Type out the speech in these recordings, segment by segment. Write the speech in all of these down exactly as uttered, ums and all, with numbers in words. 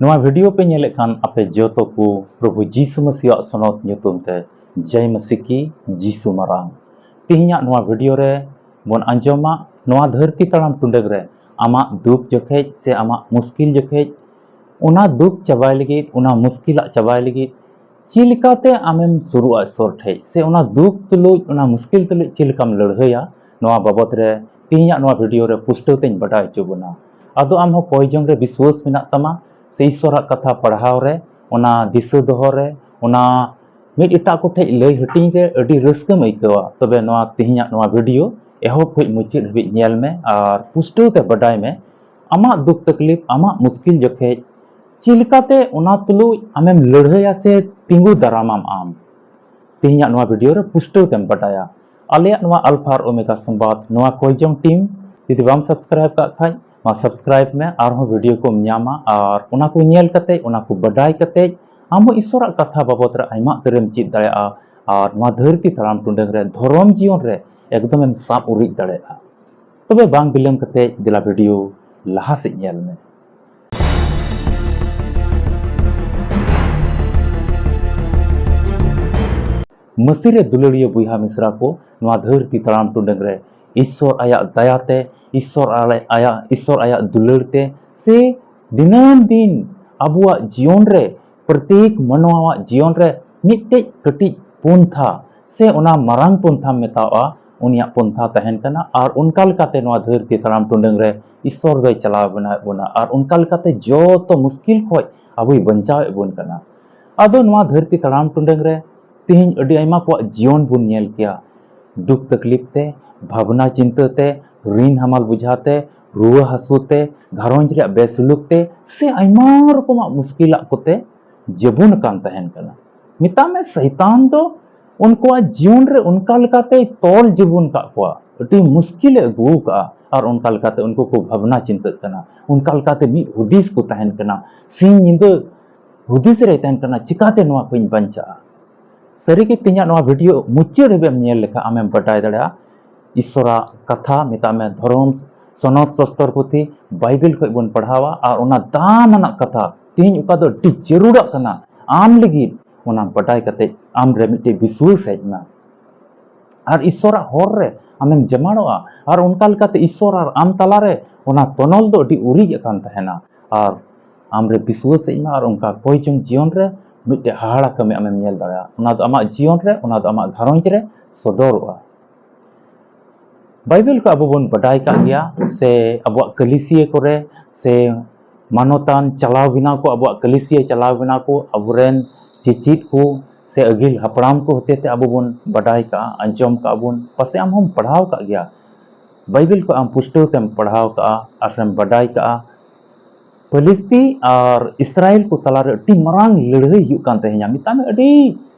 ᱱᱚᱣᱟ ᱵᱷᱤᱰᱤᱭᱳ ᱯᱮ ᱧᱮᱞᱮᱫ ᱠᱷᱟᱱ ᱟᱯᱮ ᱡᱚᱛᱚ ᱠᱚ ᱯᱨᱚᱵᱷᱩ ᱡᱤᱥᱩ ᱢᱟᱹᱥᱤᱭᱟᱜ ᱥᱚᱱᱚᱛ ᱧᱩᱛᱩᱢ ᱛᱮ ᱡᱟᱭ ᱢᱟᱹᱥᱤ ᱠᱤ ᱡᱤᱥᱩ ᱢᱟᱨᱟᱝ᱾ ᱛᱮᱦᱮᱧᱟᱜ ᱱᱚᱣᱟ ᱵᱷᱤᱰᱤᱭᱳ ᱨᱮ ᱵᱚᱱ ᱟᱸᱡᱚᱢᱟ ᱱᱚᱣᱟ ᱫᱷᱟᱹᱨᱛᱤ ᱛᱟᱲᱟᱢ ᱴᱩᱰᱟᱹᱜ ᱨᱮ ᱟᱢᱟᱜ ᱫᱩᱠ ᱡᱚᱠᱷᱮᱡ ᱥᱮ ᱟᱢᱟᱜ ᱢᱩᱥᱠᱤᱞ ᱡᱚᱠᱷᱮᱡ, ᱚᱱᱟ ᱫᱩᱠ ᱪᱟᱵᱟᱭ ᱞᱟᱹᱜᱤᱫ, ᱚᱱᱟ ᱢᱩᱥᱠᱤᱞᱟᱜ ᱪᱟᱵᱟᱭ ᱞᱟᱹᱜᱤᱫ ᱪᱮᱫ ᱞᱮᱠᱟᱛᱮ ᱟᱢᱮᱢ ᱥᱩᱨᱩᱜᱼᱟ ᱤᱥᱚᱨ ᱴᱷᱮᱡ, ᱥᱮ ᱚᱱᱟ ᱫᱩᱠ ᱛᱩᱞᱩᱡ, ᱚᱱᱟ ᱢᱩᱥᱠᱤᱞ ᱛᱩᱞᱩᱡ ᱪᱮᱫ ᱞᱮᱠᱟᱢ ᱞᱟᱹᱲᱦᱟᱹᱭᱟ, ᱱᱚᱣᱟ ᱵᱟᱵᱚᱛ ᱨᱮ ᱛᱮᱦᱮᱧᱟᱜ ᱱᱚᱣᱟ ᱵᱷᱤᱰᱤᱭᱳ ᱨᱮ ᱯᱩᱥᱴᱟᱹᱣ ᱛᱮᱧ ᱵᱟᱰᱟᱭ ᱦᱚᱪᱚ ᱵᱚᱱᱟ᱾ ᱟᱫᱚ ᱟᱢ ᱦᱚᱸ ᱠᱚᱭ ᱡᱚᱝ ᱨᱮ ᱵᱤᱥᱣᱟᱹᱥ ᱢᱮᱱᱟᱜ ᱛᱟᱢᱟ ᱥᱮ ᱤᱥᱚᱨᱟᱜ ᱠᱟᱛᱷᱟ ᱯᱟᱲᱦᱟᱣ ᱨᱮ, ᱚᱱᱟ ᱫᱤᱥᱟᱹ ᱫᱚᱦᱚ ᱨᱮ, ᱚᱱᱟ ᱢᱤᱫ ᱮᱴᱟᱜ ᱠᱚ ᱴᱷᱮᱡ ᱞᱟᱹᱭ ᱦᱟᱹᱴᱤᱧ ᱨᱮ ᱟᱹᱰᱤ ᱨᱟᱹᱥᱠᱟᱹᱢ ᱟᱹᱭᱠᱟᱹᱣᱟ, ᱛᱚᱵᱮ ᱱᱚᱣᱟ ᱛᱮᱦᱮᱧᱟᱜ ᱱᱚᱣᱟ ᱵᱷᱤᱰᱤᱭᱳ ᱮᱦᱚᱵ ᱠᱷᱚᱡ ᱢᱩᱪᱟᱹᱫ ᱦᱟᱹᱵᱤᱡ ᱧᱮᱞ ᱢᱮ ᱟᱨ ᱯᱩᱥᱴᱟᱹᱣ ᱛᱮ ᱵᱟᱰᱟᱭ ᱢᱮ ᱟᱢᱟᱜ ᱫᱩᱠ ᱛᱟᱠᱞᱤᱯ, ᱟᱢᱟᱜ ᱢᱩᱥᱠᱤᱞ ᱡᱚᱠᱷᱮᱡ ᱪᱮᱫ ᱞᱮᱠᱟᱛᱮ ᱚᱱᱟ ᱛᱩᱞᱩᱡ ᱟᱢᱮᱢ ᱞᱟᱹᱲᱦᱟᱹᱭᱟ ᱥᱮ ᱛᱤᱸᱜᱩ ᱫᱟᱨᱟᱢᱟᱢ ᱟᱢ᱾ ᱛᱮᱦᱮᱧᱟᱜ ᱱᱚᱣᱟ ᱵᱷᱤᱰᱤᱭᱳ ᱨᱮ ᱯᱩᱥᱴᱟᱹᱣ ᱛᱮᱢ ᱵᱟᱰᱟᱭᱟ᱾ ᱟᱞᱮᱭᱟᱜ ᱱᱚᱣᱟ ᱟᱞᱯᱷᱟ ᱟᱨ ᱳᱢᱮᱜᱟ ᱥᱚᱢᱵᱟᱫ, ᱱᱚᱣᱟ ᱠᱚᱭ ᱡᱚᱝ ᱴᱤᱢ, ᱡᱩᱫᱤ ᱵᱟᱢ ᱥᱟᱵᱥᱠᱨᱟᱭᱤᱵ ᱠᱟᱜ ᱠᱷᱟᱡ, ᱱᱚᱣᱟ ᱥᱟᱵᱥᱠᱨᱟᱭᱤᱵ ᱢᱮ, ᱟᱨᱦᱚᱸ ᱵᱷᱤᱰᱤᱭᱳ ᱠᱚᱢ ᱧᱟᱢᱟ, ᱟᱨ ᱚᱱᱟ ᱠᱚ ᱧᱮᱞ ᱠᱟᱛᱮ, ᱚᱱᱟ ᱠᱚ ᱵᱟᱰᱟᱭ ᱠᱟᱛᱮ ᱟᱢ ᱦᱚᱸ ᱤᱥᱚᱨᱟᱜ ᱠᱟᱛᱷᱟ ᱵᱟᱵᱚᱛ ᱨᱮ ᱟᱭᱢᱟ ᱩᱛᱟᱹᱨᱮᱢ ᱪᱮᱫ ᱫᱟᱲᱮᱭᱟᱜᱼᱟ, ᱟᱨ ᱱᱚᱣᱟ ᱫᱷᱟᱹᱨᱛᱤ ᱛᱟᱲᱟᱢ ᱴᱩᱰᱟᱹᱝ ᱨᱮ ᱫᱷᱚᱨᱚᱢ ᱡᱤᱭᱚᱱ ᱨᱮ ᱮᱠᱫᱚᱢᱮᱢ ᱥᱟᱵ ᱩᱨᱤᱡ ᱫᱟᱲᱮᱭᱟᱜᱼᱟ᱾ ᱛᱚᱵᱮ ᱵᱟᱝ ᱵᱤᱞᱚᱢ ᱠᱟᱛᱮ ᱫᱮᱞᱟ ᱵᱷᱤᱰᱤᱭᱳ ᱞᱟᱦᱟ ᱥᱮᱫ ᱧᱮᱞ ᱢᱮ᱾ ᱢᱟᱹᱥᱤ ᱨᱮ ᱫᱩᱞᱟᱹᱲᱤᱭᱟᱹ ᱵᱚᱭᱦᱟ ᱢᱤᱥᱨᱟ ᱠᱚ, ᱱᱚᱣᱟ ᱫᱷᱟᱹᱨᱛᱤ ᱛᱟᱲᱟᱢ ᱴᱩᱰᱟᱹᱝ ᱨᱮ ᱤᱥᱥᱚᱨ ᱟᱭᱟᱜ ᱫᱟᱭᱟ ᱛᱮ, ᱤᱥᱥᱚᱨ ᱟᱞᱮ-, ᱟᱭᱟᱜ, ᱤᱥᱥᱚᱨ ᱟᱭᱟᱜ ᱫᱩᱞᱟᱹᱲ ᱛᱮ, ᱥᱮ ᱫᱤᱱᱟᱹᱢ ᱫᱤᱱ ᱟᱵᱚᱣᱟᱜ ᱡᱤᱭᱚᱱ ᱨᱮ, ᱯᱨᱚᱛᱮᱠ ᱢᱟᱱᱣᱟᱣᱟᱜ ᱡᱤᱭᱚᱱ ᱨᱮ ᱢᱤᱫᱴᱮᱡ ᱠᱟᱹᱴᱤᱡ ᱯᱚᱱᱛᱷᱟ ᱥᱮ ᱚᱱᱟ ᱢᱟᱨᱟᱝ ᱯᱚᱱᱛᱷᱟᱢ ᱢᱮᱛᱟᱣᱟᱜᱼᱟ, ᱩᱱᱤᱭᱟᱜ ᱯᱚᱱᱛᱷᱟ ᱛᱟᱦᱮᱱ ᱠᱟᱱᱟ᱾ ᱟᱨ ᱚᱱᱠᱟ ᱞᱮᱠᱟᱛᱮ ᱱᱚᱣᱟ ᱫᱷᱟᱹᱨᱛᱤ ᱛᱟᱲᱟᱢ ᱴᱩᱰᱟᱹᱝ ᱨᱮ ᱤᱥᱥᱚᱨ ᱫᱚᱭ ᱪᱟᱞᱟᱣ ᱵᱮᱱᱟᱣᱮᱫ ᱵᱚᱱᱟ, ᱟᱨ ᱚᱱᱠᱟ ᱞᱮᱠᱟᱛᱮ ᱡᱚᱛᱚ ᱢᱩᱥᱠᱤᱞ ᱠᱷᱚᱡ ᱟᱵᱚᱭ ᱵᱟᱧᱪᱟᱣᱮᱫ ᱵᱚᱱ ᱠᱟᱱᱟ᱾ ᱟᱫᱚ ᱱᱚᱣᱟ ᱫᱷᱟᱹᱨᱛᱤ ᱛᱟᱲᱟᱢ ᱴᱩᱰᱟᱹᱝ ᱨᱮ ᱛᱮᱦᱮᱧ ᱟᱹᱰᱤ ᱟᱭᱢᱟ ᱠᱚᱣᱟᱜ ᱡᱤᱭᱚᱱ ᱵᱚᱱ ᱧᱮᱞ ᱠᱮᱭᱟ, ᱫᱩᱠ ᱛᱟᱠᱞᱤᱯ ᱛᱮ, ᱵᱷᱟᱵᱽᱱᱟ ᱪᱤᱱᱛᱟᱹ ᱛᱮ, ᱨᱤᱱ ᱦᱟᱢᱟᱞ ᱵᱩᱡᱷᱟ ᱛᱮ, ᱨᱩᱣᱟᱹ ᱦᱟᱹᱥᱩ ᱛᱮ, ᱜᱷᱟᱨᱚᱸᱡᱽ ᱨᱮᱭᱟᱜ ᱵᱮᱥᱩᱞᱩᱠ ᱛᱮ, ᱥᱮ ᱟᱭᱢᱟ ᱨᱚᱠᱚᱢᱟᱜ ᱢᱩᱥᱠᱤᱞᱟᱜ ᱠᱚᱛᱮ ᱡᱟᱹᱵᱩᱱ ᱟᱠᱟᱱ ᱛᱟᱦᱮᱱ ᱠᱟᱱᱟ᱾ ᱢᱮᱛᱟᱜ ᱢᱮ, ᱥᱚᱭᱛᱟᱱ ᱫᱚ ᱩᱱᱠᱩᱣᱟᱜ ᱡᱤᱭᱚᱱ ᱨᱮ ᱚᱱᱠᱟ ᱞᱮᱠᱟᱛᱮᱭ ᱛᱚᱞ ᱡᱟᱹᱵᱩᱱ ᱟᱠᱟᱫ ᱠᱚᱣᱟ, ᱟᱹᱰᱤ ᱢᱩᱥᱠᱤᱞᱮ ᱟᱹᱜᱩ ᱟᱠᱟᱫᱼᱟ᱾ ᱟᱨ ᱚᱱᱠᱟ ᱞᱮᱠᱟᱛᱮ ᱩᱱᱠᱩ ᱠᱚ ᱵᱷᱟᱵᱽᱱᱟ ᱪᱤᱱᱛᱟᱹᱜ ᱠᱟᱱᱟ, ᱚᱱᱠᱟ ᱞᱮᱠᱟᱛᱮ ᱢᱤᱫ ᱦᱩᱫᱤᱥ ᱠᱚ ᱛᱟᱦᱮᱱ ᱠᱟᱱᱟ, ᱥᱤᱧ ᱧᱤᱫᱟᱹ ᱦᱩᱫᱤᱥ ᱨᱮᱭ ᱛᱟᱦᱮᱱ ᱠᱟᱱᱟ, ᱪᱤᱠᱟᱛᱮ ᱱᱚᱣᱟ ᱠᱷᱚᱱ ᱤᱧ ᱵᱟᱧᱪᱟᱜᱼᱟ? ᱥᱟᱹᱨᱤᱜᱮ, ᱛᱮᱦᱮᱧᱟᱜ ᱱᱚᱣᱟ ᱵᱷᱤᱰᱤᱭᱳ ᱢᱩᱪᱟᱹᱫ ᱦᱟᱹᱵᱤᱡ ᱮᱢ ᱧᱮᱞ ᱞᱮᱠᱷᱟᱱ ᱟᱢᱮᱢ ᱵᱟᱰᱟᱭ ᱫᱟᱲᱮᱭᱟᱜᱼᱟ, ᱤᱥᱥᱚᱨᱟᱜ ᱠᱟᱛᱷᱟ, ᱢᱮᱛᱟᱜ ᱢᱮ, ᱫᱷᱚᱨᱚᱢ ᱥᱚᱱᱚᱛ ᱥᱚᱥᱛᱚᱨ ᱯᱩᱛᱷᱤ ᱵᱟᱭᱵᱮᱞ ᱠᱷᱚᱱ ᱵᱚᱱ ᱯᱟᱲᱦᱟᱣᱟ, ᱟᱨ ᱚᱱᱟ ᱫᱟᱢ ᱟᱱᱟᱜ ᱠᱟᱛᱷᱟ, ᱛᱮᱦᱮᱧ ᱚᱠᱟ ᱫᱚ ᱟᱹᱰᱤ ᱡᱟᱹᱨᱩᱲᱟᱜ ᱠᱟᱱᱟ ᱟᱢ ᱞᱟᱹᱜᱤᱫ, ᱚᱱᱟ ᱵᱟᱰᱟᱭ ᱠᱟᱛᱮ ᱟᱢ ᱨᱮ ᱢᱤᱫᱴᱮᱡ ᱵᱤᱥᱣᱟᱹᱥ ᱦᱮᱡ ᱮᱱᱟ᱾ ᱟᱨ ᱤᱥᱥᱚᱨᱟᱜ ᱦᱚᱨ ᱨᱮ ᱟᱢᱮᱢ ᱡᱟᱢᱟᱲᱚᱜᱼᱟ᱾ ᱟᱨ ᱚᱱᱠᱟ ᱞᱮᱠᱟᱛᱮ ᱤᱥᱥᱚᱨ ᱟᱨ ᱟᱢ ᱛᱟᱞᱟᱨᱮ ᱚᱱᱟ ᱛᱚᱱᱚᱞ ᱫᱚ ᱟᱹᱰᱤ ᱩᱨᱤᱡ ᱟᱠᱟᱱ ᱛᱟᱦᱮᱱᱟ᱾ ᱟᱨ ᱟᱢ ᱨᱮ ᱵᱤᱥᱣᱟᱹᱥ ᱦᱮᱡ ᱮᱱᱟ ᱟᱨ ᱚᱱᱠᱟ ᱠᱚᱭ ᱪᱚᱝ ᱡᱤᱭᱚᱱ ᱨᱮ ᱢᱤᱫᱴᱮᱡ ᱦᱟᱦᱟᱲᱟ ᱠᱟᱹᱢᱤ ᱟᱢᱮᱢ ᱧᱮᱞ ᱫᱟᱲᱮᱭᱟᱜᱼᱟ᱾ ᱚᱱᱟ ᱫᱚ ᱟᱢᱟᱜ ᱡᱤᱭᱚᱱ ᱨᱮ, ᱚᱱᱟ ᱫᱚ ᱟᱢᱟᱜ ᱜᱷᱟᱨᱚᱸᱡᱽ ᱨᱮ ᱥᱚᱫᱚᱨᱚᱜᱼᱟ᱾ ᱵᱟᱭᱵᱮᱞ ᱠᱚ ᱟᱵᱚ ᱵᱚᱱ ᱵᱟᱰᱟᱭ ᱠᱟᱜ ᱜᱮᱭᱟ, ᱥᱮ ᱟᱵᱚᱣᱟᱜ ᱠᱟᱹᱞᱤᱥᱤᱭᱟᱹ ᱠᱚᱨᱮ, ᱥᱮ ᱢᱟᱱᱚᱛᱟᱱ ᱪᱟᱞᱟᱣ ᱵᱮᱱᱟᱣ ᱠᱚ, ᱟᱵᱚᱣᱟᱜ ᱠᱟᱹᱞᱤᱥᱤᱭᱟᱹ ᱪᱟᱞᱟᱣ ᱵᱮᱱᱟᱣ ᱠᱚ, ᱟᱵᱚᱨᱮᱱ ᱪᱮᱪᱮᱫ ᱠᱚ ᱥᱮ ᱟᱹᱜᱤᱞ ᱦᱟᱯᱲᱟᱢ ᱠᱚ ᱦᱚᱛᱮᱛᱮ ᱟᱵᱚ ᱵᱚᱱ ᱵᱟᱰᱟᱭ ᱠᱟᱜᱼᱟ, ᱟᱸᱡᱚᱢ ᱠᱟᱜᱼᱟ ᱵᱚᱱ, ᱯᱟᱥᱮᱡ ᱟᱢ ᱦᱚᱸᱢ ᱯᱟᱲᱦᱟᱣ ᱠᱟᱜ ᱜᱮᱭᱟ᱾ ᱵᱟᱭᱵᱮᱞ ᱠᱚ ᱟᱢ ᱯᱩᱥᱴᱟᱹᱣ ᱛᱮᱢ ᱯᱟᱲᱦᱟᱣ ᱠᱟᱜᱼᱟ ᱟᱨ ᱥᱮᱢ ᱵᱟᱰᱟᱭ ᱠᱟᱜᱼᱟ᱾ ᱯᱷᱤᱞᱤᱥᱛᱤ ᱟᱨ ᱤᱥᱨᱟᱭᱮᱞ ᱠᱚ ᱛᱟᱞᱟᱨᱮ ᱟᱹᱰᱤ ᱢᱟᱨᱟᱝ ᱞᱟᱹᱲᱦᱟᱹᱭ ᱦᱩᱭᱩᱜ ᱠᱟᱱ ᱛᱟᱦᱮᱸᱧᱟ, ᱢᱮᱛᱟᱜ ᱢᱮ ᱟᱹᱰᱤ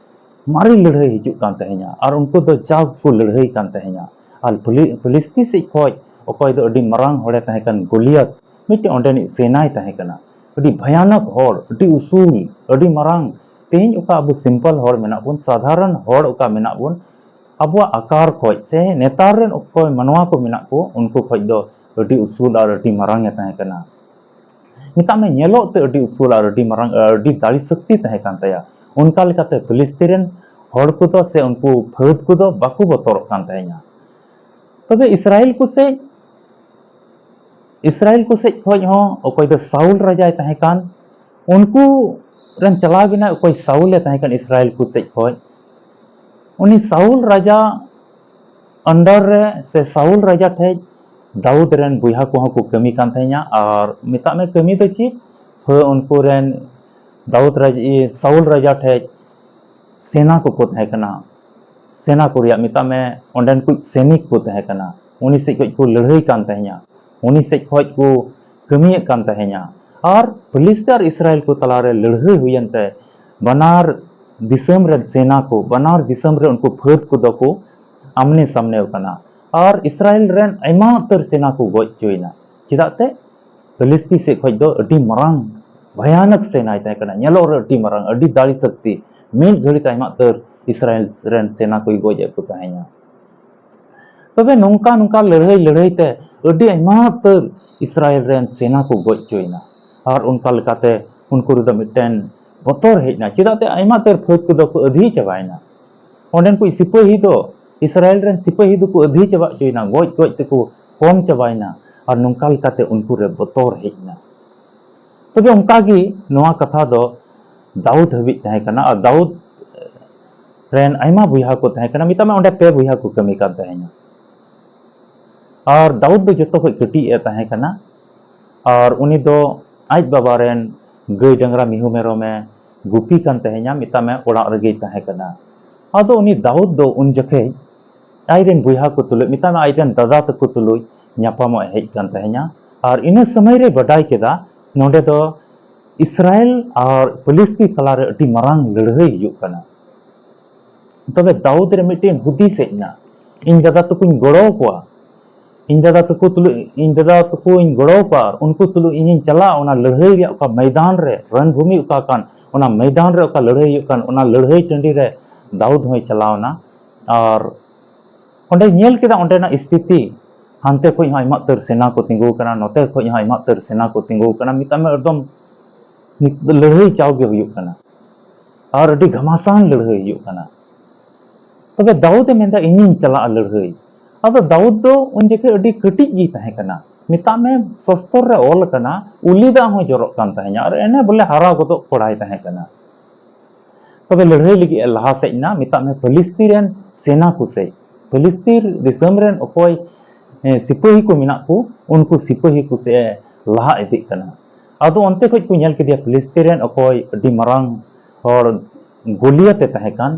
ᱢᱟᱨᱮ ᱞᱟᱹᱲᱦᱟᱹᱭ ᱦᱤᱡᱩᱜ ᱠᱟᱱ ᱛᱟᱦᱮᱸᱧᱟ᱾ ᱟᱨ ᱩᱱᱠᱩ ᱫᱚ ᱡᱟᱣ ᱠᱚ ᱞᱟᱹᱲᱦᱟᱹᱭ ᱠᱟᱱ ᱛᱟᱦᱮᱸᱧᱟ᱾ ᱟᱨ ᱯᱷᱤᱞᱤ-, ᱯᱷᱤᱞᱤᱥᱛᱤ ᱥᱮᱫ ᱠᱷᱚᱡ ᱚᱠᱚᱭ ᱫᱚ ᱟᱹᱰᱤ ᱢᱟᱨᱟᱝ ᱦᱚᱲᱮ ᱛᱟᱦᱮᱸ ᱠᱟᱱ ᱜᱚᱞᱤᱭᱟᱛ, ᱢᱤᱫᱴᱮᱱ ᱚᱸᱰᱮᱱᱤᱡ ᱥᱮᱱᱟᱭ ᱛᱟᱦᱮᱸ ᱠᱟᱱᱟ᱾ ᱟᱹᱰᱤ ᱵᱷᱟᱭᱟᱱᱚᱠ ᱦᱚᱲ, ᱟᱹᱰᱤ ᱩᱥᱩᱞ, ᱟᱹᱰᱤ ᱢᱟᱨᱟᱝ᱾ ᱛᱮᱦᱮᱧ ᱚᱠᱟ ᱟᱵᱚ ᱥᱤᱢᱯᱚᱞ ᱦᱚᱲ ᱢᱮᱱᱟᱜ ᱵᱚᱱ, ᱥᱟᱫᱷᱟᱨᱚᱱ ᱦᱚᱲ ᱚᱠᱟ ᱢᱮᱱᱟᱜ ᱵᱚᱱ, ᱟᱵᱚᱣᱟᱜ ᱟᱠᱟᱨ ᱠᱷᱚᱡ ᱥᱮ ᱱᱮᱛᱟᱨ ᱨᱮᱱ ᱚᱠᱚᱭ ᱢᱟᱱᱣᱟ ᱠᱚ ᱢᱮᱱᱟᱜ ᱠᱚ, ᱩᱱᱠᱩ ᱠᱷᱚᱡ ᱫᱚ ᱟᱹᱰᱤ ᱩᱥᱩᱞ ᱟᱨ ᱟᱹᱰᱤ ᱢᱟᱨᱟᱝ ᱮ ᱛᱟᱦᱮᱸ ᱠᱟᱱᱟ᱾ ᱢᱮᱛᱟᱜ ᱢᱮ, ᱧᱮᱞᱚᱜ ᱛᱮ ᱟᱹᱰᱤ ᱩᱥᱩᱞ ᱟᱨ ᱟᱹᱰᱤ ᱢᱟᱨᱟᱝ, ᱟᱹᱰᱤ ᱫᱟᱲᱮ ᱥᱚᱠᱛᱤ ᱛᱟᱦᱮᱸ ᱠᱟᱱ ᱛᱟᱭᱟ᱾ ᱚᱱᱠᱟ ᱞᱮᱠᱟᱛᱮ ᱯᱷᱤᱞᱤᱥᱛᱤᱱ ᱨᱮᱱ ᱦᱚᱲ ᱠᱚᱫᱚ ᱥᱮ ᱩᱱᱠᱩ ᱯᱷᱟᱹᱫ ᱠᱚᱫᱚ ᱵᱟᱠᱚ ᱵᱚᱛᱚᱨᱚᱜ ᱠᱟᱱ ᱛᱟᱦᱮᱸᱧᱟ᱾ ᱛᱚᱵᱮ ᱤᱥᱨᱟᱭᱮᱞ ᱠᱚ ᱥᱮᱡ, ᱤᱥᱨᱟᱭᱮᱞ ᱠᱚ ᱥᱮᱡ ᱠᱷᱚᱡ ᱦᱚᱸ ᱚᱠᱚᱭ ᱫᱚ ᱥᱟᱩᱞ ᱨᱟᱡᱟᱭ ᱛᱟᱦᱮᱸ ᱠᱟᱱ, ᱩᱱᱠᱩ ᱨᱮᱱ ᱪᱟᱞᱟᱣ ᱵᱮᱱᱟ ᱚᱠᱚᱭ ᱥᱟᱩᱞ ᱮ ᱛᱟᱦᱮᱸ ᱠᱟᱱ ᱤᱥᱨᱟᱭᱮᱞ ᱠᱚ ᱥᱮᱡ ᱠᱷᱚᱡ, ᱩᱱᱤ ᱥᱟᱩᱞ ᱨᱟᱡᱟ under ᱨᱮ ᱥᱮ ᱥᱟᱩᱞ ᱨᱟᱡᱟ ᱴᱷᱮᱡ ᱫᱟᱣᱩᱫ ᱨᱮᱱ ᱵᱚᱭᱦᱟ ᱠᱚᱦᱚᱸ ᱠᱚ ᱠᱟᱹᱢᱤ ᱠᱟᱱ ᱛᱟᱦᱮᱸᱧᱟ᱾ ᱟᱨ ᱢᱮᱛᱟᱜ ᱢᱮ ᱠᱟᱹᱢᱤ ᱫᱚ ᱪᱮᱫ? ᱦᱳᱭ, ᱩᱱᱠᱩ ᱨᱮᱱ ᱫᱟᱣᱩᱫ ᱨᱟᱡᱽ-, ᱤᱭᱟᱹ, ᱥᱟᱩᱞ ᱨᱟᱡᱟ ᱴᱷᱮᱡ ᱥᱮᱱᱟ ᱠᱚᱠᱚ ᱛᱟᱦᱮᱸ ᱠᱟᱱᱟ᱾ ᱥᱮᱱᱟ ᱠᱚ ᱨᱮᱭᱟᱜ ᱢᱮᱛᱟᱜ ᱢᱮ ᱚᱸᱰᱮᱱ ᱠᱚ ᱥᱮᱱᱤᱠ ᱠᱚ ᱛᱟᱦᱮᱸ ᱠᱟᱱᱟ᱾ ᱩᱱᱤ ᱥᱮᱡ ᱠᱷᱚᱡ ᱠᱚ ᱞᱟᱹᱲᱦᱟᱹᱭ ᱠᱟᱱ ᱛᱟᱦᱮᱸᱧᱟ, ᱩᱱᱤ ᱥᱮᱡ ᱠᱷᱚᱡ ᱠᱚ ᱠᱟᱹᱢᱤᱭᱮᱫ ᱠᱟᱱ ᱛᱟᱦᱮᱸᱧᱟ᱾ ᱟᱨ ᱯᱷᱤᱞᱤᱥᱛᱤ ᱟᱨ ᱤᱥᱨᱟᱭᱮᱞ ᱠᱚ ᱛᱟᱞᱟᱨᱮ ᱞᱟᱹᱲᱦᱟᱹᱭ ᱦᱩᱭᱮᱱ ᱛᱮ ᱵᱟᱱᱟᱨ ᱫᱤᱥᱚᱢ ᱨᱮᱱ ᱥᱮᱱᱟ ᱠᱚ, ᱵᱟᱱᱟᱨ ᱫᱤᱥᱚᱢ ᱨᱮ ᱩᱱᱠᱩ ᱯᱷᱟᱹᱫ ᱠᱚᱫᱚ ᱠᱚ ᱟᱢᱱᱮ ᱥᱟᱢᱱᱮ ᱠᱟᱱᱟ᱾ ᱟᱨ ᱤᱥᱨᱟᱭᱮᱞ ᱨᱮᱱ ᱟᱭᱢᱟ ᱩᱛᱟᱹᱨ ᱥᱮᱱᱟ ᱠᱚ ᱜᱚᱡ ᱦᱚᱪᱚᱭᱮᱱᱟ᱾ ᱪᱮᱫᱟᱜ ᱛᱮ? ᱯᱷᱤᱞᱤᱥᱛᱤ ᱥᱮᱫ ᱠᱷᱚᱡ ᱫᱚ ᱟᱹᱰᱤ ᱢᱟᱨᱟᱝ ᱵᱷᱚᱭᱟᱱᱚᱠ ᱥᱮᱱᱟᱭ ᱛᱟᱦᱮᱸ ᱠᱟᱱᱟ, ᱧᱮᱞᱚᱜ ᱨᱮ ᱟᱹᱰᱤ ᱢᱟᱨᱟᱝ, ᱟᱹᱰᱤ ᱫᱟᱲᱮ ᱥᱚᱠᱛᱤ᱾ ᱢᱤᱫ ᱜᱷᱟᱹᱲᱤ ᱛᱮ ᱟᱭᱢᱟ ᱩᱛᱟᱹᱨ ᱤᱥᱨᱟᱭᱮᱞ ᱨᱮᱱ ᱥᱮᱱᱟ ᱠᱚᱭ ᱜᱚᱡ ᱮᱫ ᱠᱚ ᱛᱟᱦᱮᱸᱧᱟ᱾ ᱛᱚᱵᱮ ᱱᱚᱝᱠᱟ ᱱᱚᱝᱠᱟ ᱞᱟᱹᱲᱦᱟᱹᱭ ᱞᱟᱹᱲᱦᱟᱹᱭ ᱛᱮ ᱟᱹᱰᱤ ᱟᱭᱢᱟ ᱩᱛᱟᱹᱨ ᱤᱥᱨᱟᱭᱮᱞ ᱨᱮᱱ ᱥᱮᱱᱟ ᱠᱚ ᱜᱚᱡ ᱦᱚᱪᱚᱭᱮᱱᱟ᱾ ᱟᱨ ᱚᱱᱠᱟ ᱞᱮᱠᱟᱛᱮ ᱩᱱᱠᱩ ᱨᱮᱫᱚ ᱢᱤᱫᱴᱮᱱ ᱵᱚᱛᱚᱨ ᱦᱮᱡ ᱮᱱᱟ᱾ ᱪᱮᱫᱟᱜ ᱛᱮ ᱟᱭᱢᱟ ᱩᱛᱟᱹᱨ ᱯᱷᱟᱹᱫ ᱠᱚᱫᱚ ᱠᱚ ᱟᱹᱫᱷᱤ ᱪᱟᱵᱟᱭᱮᱱᱟ᱾ ᱚᱸᱰᱮᱱ ᱠᱚ ᱥᱤᱯᱟᱹᱦᱤ ᱫᱚ, ᱤᱥᱨᱟᱭᱮᱞ ᱨᱮᱱ ᱥᱤᱯᱟᱹᱦᱤ ᱫᱚᱠᱚ ᱟᱹᱫᱷᱤ ᱪᱟᱵᱟ ᱦᱚᱪᱚᱭᱮᱱᱟ, ᱜᱚᱡ ᱜᱚᱡ ᱛᱮᱠᱚ ᱠᱚᱢ ᱪᱟᱵᱟᱭᱮᱱᱟ᱾ ᱟᱨ ᱱᱚᱝᱠᱟ ᱞᱮᱠᱟᱛᱮ ᱩᱱᱠᱩ ᱨᱮ ᱵᱚᱛᱚᱨ ᱦᱮᱡ ᱮᱱᱟ᱾ ᱛᱚᱵᱮ ᱚᱱᱠᱟ ᱜᱮ ᱱᱚᱣᱟ ᱠᱟᱛᱷᱟ ᱫᱚ ᱫᱟᱣᱩᱫ ᱦᱟᱹᱵᱤᱡ ᱛᱟᱦᱮᱸ ᱠᱟᱱᱟ᱾ ᱟᱨ ᱫᱟᱣᱩᱫ ᱨᱮᱱ ᱟᱭᱢᱟ ᱵᱚᱭᱦᱟ ᱠᱚ ᱛᱟᱦᱮᱸ ᱠᱟᱱᱟ, ᱢᱮᱛᱟᱜ ᱢᱮ ᱚᱸᱰᱮ ᱯᱮ ᱵᱚᱭᱦᱟ ᱠᱚ ᱠᱟᱹᱢᱤ ᱠᱟᱱ ᱛᱟᱦᱮᱸᱱᱟ᱾ ᱟᱨ ᱫᱟᱣᱩᱫ ᱫᱚ ᱡᱚᱛᱚ ᱠᱷᱚᱱ ᱠᱟᱹᱴᱤᱡ ᱮ ᱛᱟᱦᱮᱸ ᱠᱟᱱᱟ᱾ ᱟᱨ ᱩᱱᱤ ᱫᱚ ᱟᱡ ᱵᱟᱵᱟ ᱨᱮᱱ ᱜᱟᱹᱭ ᱰᱟᱝᱨᱟ ᱢᱤᱦᱩ ᱢᱮᱨᱚᱢ ᱮ ᱜᱩᱯᱤ ᱠᱟᱱ ᱛᱟᱦᱮᱸᱱᱟ, ᱢᱮᱛᱟᱜ ᱢᱮ ᱚᱲᱟᱜ ᱨᱮᱜᱮᱭ ᱛᱟᱦᱮᱸ ᱠᱟᱱᱟ᱾ ᱟᱫᱚ ᱩᱱᱤ ᱫᱟᱣᱩᱫ ᱫᱚ ᱩᱱ ᱡᱚᱠᱷᱮᱡ ᱟᱡ ᱨᱮᱱ ᱵᱚᱭᱦᱟ ᱠᱚ ᱛᱩᱞᱩᱡ, ᱢᱮᱛᱟᱜ ᱢᱮ ᱟᱡ ᱨᱮᱱ ᱫᱟᱫᱟ ᱛᱟᱠᱚ ᱛᱩᱞᱩᱡ ᱧᱟᱯᱟᱢᱚᱜ ᱮ ᱦᱮᱡ ᱠᱟᱱ ᱛᱟᱦᱮᱸᱱᱟ᱾ ᱟᱨ ᱤᱱᱟᱹ ᱥᱚᱢᱚᱭ ᱨᱮ ᱵᱟᱰᱟᱭ ᱠᱮᱫᱟ ᱱᱚᱰᱮ ᱫᱚ ᱤᱥᱨᱟᱭᱮᱞ ᱟᱨ ᱯᱷᱤᱞᱤᱥᱛᱤᱱ ᱛᱟᱞᱟᱨᱮ ᱟᱹᱰᱤ ᱢᱟᱨᱟᱝ ᱞᱟᱹᱲᱦᱟᱹᱭ ᱦᱩᱭᱩᱜ ᱠᱟᱱᱟ᱾ ᱛᱚᱵᱮ ᱫᱟᱣᱩᱫ ᱨᱮ ᱢᱤᱫᱴᱮᱱ ᱦᱩᱫᱤᱥ ᱦᱮᱡ ᱮᱱᱟ, ᱤᱧ ᱫᱟᱫᱟ ᱛᱟᱠᱚᱧ ᱜᱚᱲᱚ ᱟᱠᱚᱣᱟ, ᱤᱧ ᱫᱟᱫᱟ ᱛᱟᱠᱚ ᱛᱩᱞᱩᱡ, ᱤᱧ ᱫᱟᱫᱟ ᱛᱟᱠᱚᱧ ᱜᱚᱲᱚ ᱟᱠᱚᱣᱟ, ᱟᱨ ᱩᱱᱠᱩ ᱛᱩᱞᱩᱡ ᱤᱧᱤᱧ ᱪᱟᱞᱟᱜᱼᱟ ᱚᱱᱟ ᱞᱟᱹᱲᱦᱟᱹᱭ ᱨᱮᱭᱟᱜ ᱚᱠᱟ ᱢᱚᱭᱫᱟᱱ ᱨᱮ, ᱨᱚᱱᱵᱷᱩᱢᱤ ᱚᱠᱟ ᱠᱟᱱ, ᱚᱱᱟ ᱢᱚᱭᱫᱟᱱ ᱨᱮ ᱚᱠᱟ ᱞᱟᱹᱲᱦᱟᱹᱭ ᱦᱩᱭᱩᱜ ᱠᱟᱱ, ᱚᱱᱟ ᱞᱟᱹᱲᱦᱟᱹᱭ ᱴᱟᱺᱰᱤ ᱨᱮ ᱫᱟᱣᱩᱫ ᱦᱚᱸᱭ ᱪᱟᱞᱟᱣ ᱮᱱᱟ᱾ ᱟᱨ ᱚᱸᱰᱮ ᱧᱮᱞ ᱠᱮᱫᱟ ᱚᱸᱰᱮᱱᱟᱜ ᱥᱛᱷᱤᱛᱤ, ᱦᱟᱱᱛᱮ ᱠᱷᱚᱱ ᱦᱚᱸ ᱟᱭᱢᱟ ᱩᱛᱟᱹᱨ ᱥᱮᱱᱟ ᱠᱚ ᱛᱤᱸᱜᱩ ᱟᱠᱟᱱᱟ, ᱱᱚᱛᱮ ᱠᱷᱚᱱ ᱦᱚᱸ ᱟᱭᱢᱟ ᱩᱛᱟᱹᱨ ᱥᱮᱱᱟ ᱠᱚ ᱛᱤᱸᱜᱩ ᱟᱠᱟᱱᱟ, ᱢᱮᱛᱟᱜ ᱢᱮ ᱮᱠᱫᱚᱢ ᱱᱤᱛ ᱫᱚ ᱞᱟᱹᱲᱦᱟᱹᱭ ᱪᱟᱣ ᱜᱮ ᱦᱩᱭᱩᱜ ᱠᱟᱱᱟ᱾ ᱟᱨ ᱟᱹᱰᱤ ᱜᱷᱟᱢᱟᱥᱟᱱ ᱞᱟᱹᱲᱦᱟᱹᱭ ᱦᱩᱭᱩᱜ ᱠᱟᱱᱟ᱾ ᱛᱚᱵᱮ ᱫᱟᱣᱩᱫ ᱮ ᱢᱮᱱᱫᱟ, "ᱤᱧᱤᱧ ᱪᱟᱞᱟᱜᱼᱟ ᱞᱟᱹᱲᱦᱟᱹᱭ᱾" ᱟᱫᱚ ᱫᱟᱣᱩᱫ ᱫᱚ ᱩᱱ ᱡᱚᱠᱷᱮᱡ ᱟᱹᱰᱤ ᱠᱟᱹᱴᱤᱡ ᱜᱮᱭ ᱛᱟᱦᱮᱸ ᱠᱟᱱᱟ᱾ ᱢᱮᱛᱟᱜ ᱢᱮ ᱥᱚᱥᱛᱚᱨ ᱨᱮ ᱚᱞ ᱟᱠᱟᱱᱟ, ᱩᱞᱤ ᱫᱟᱜ ᱦᱚᱸ ᱡᱚᱨᱚᱜ ᱠᱟᱱ ᱛᱟᱦᱮᱸᱱᱟ, ᱟᱨ ᱮᱱᱮ ᱵᱚᱞᱮ ᱦᱟᱨᱟ ᱜᱚᱫᱚᱜ ᱠᱚᱲᱟᱭ ᱛᱟᱦᱮᱸ ᱠᱟᱱᱟ᱾ ᱛᱚᱵᱮ ᱞᱟᱹᱲᱦᱟᱹᱭ ᱞᱟᱹᱜᱤᱫ ᱮ ᱞᱟᱦᱟ ᱥᱮᱫ ᱮᱱᱟ, ᱢᱮᱛᱟᱜ ᱢᱮ ᱯᱷᱤᱞᱤᱥᱛᱤᱱ ᱨᱮᱱ ᱥᱮᱱᱟ ᱠᱚ ᱥᱮᱡ, ᱯᱷᱤᱞᱤᱥᱛᱤᱱ ᱫᱤᱥᱚᱢ ᱨᱮᱱ ᱚᱠᱚᱭ, ᱮ, ᱥᱤᱯᱟᱹᱦᱤ ᱠᱚ ᱢᱮᱱᱟᱜ ᱠᱚ, ᱩᱱᱠᱩ ᱥᱤᱯᱟᱹᱦᱤ ᱠᱚ ᱥᱮᱡ ᱮ ᱞᱟᱦᱟ ᱤᱫᱤᱜ ᱠᱟᱱᱟ᱾ ᱟᱫᱚ ᱚᱱᱛᱮ ᱠᱷᱚᱡ ᱠᱚ ᱧᱮᱞ ᱠᱮᱫᱮᱭᱟ ᱯᱷᱤᱞᱤᱥᱛᱤᱱ ᱨᱮᱱ ᱚᱠᱚᱭ ᱟᱹᱰᱤ ᱢᱟᱨᱟᱝ ᱦᱚᱲ ᱜᱳᱞᱤᱭᱟᱛ ᱮ ᱛᱟᱦᱮᱸ ᱠᱟᱱ,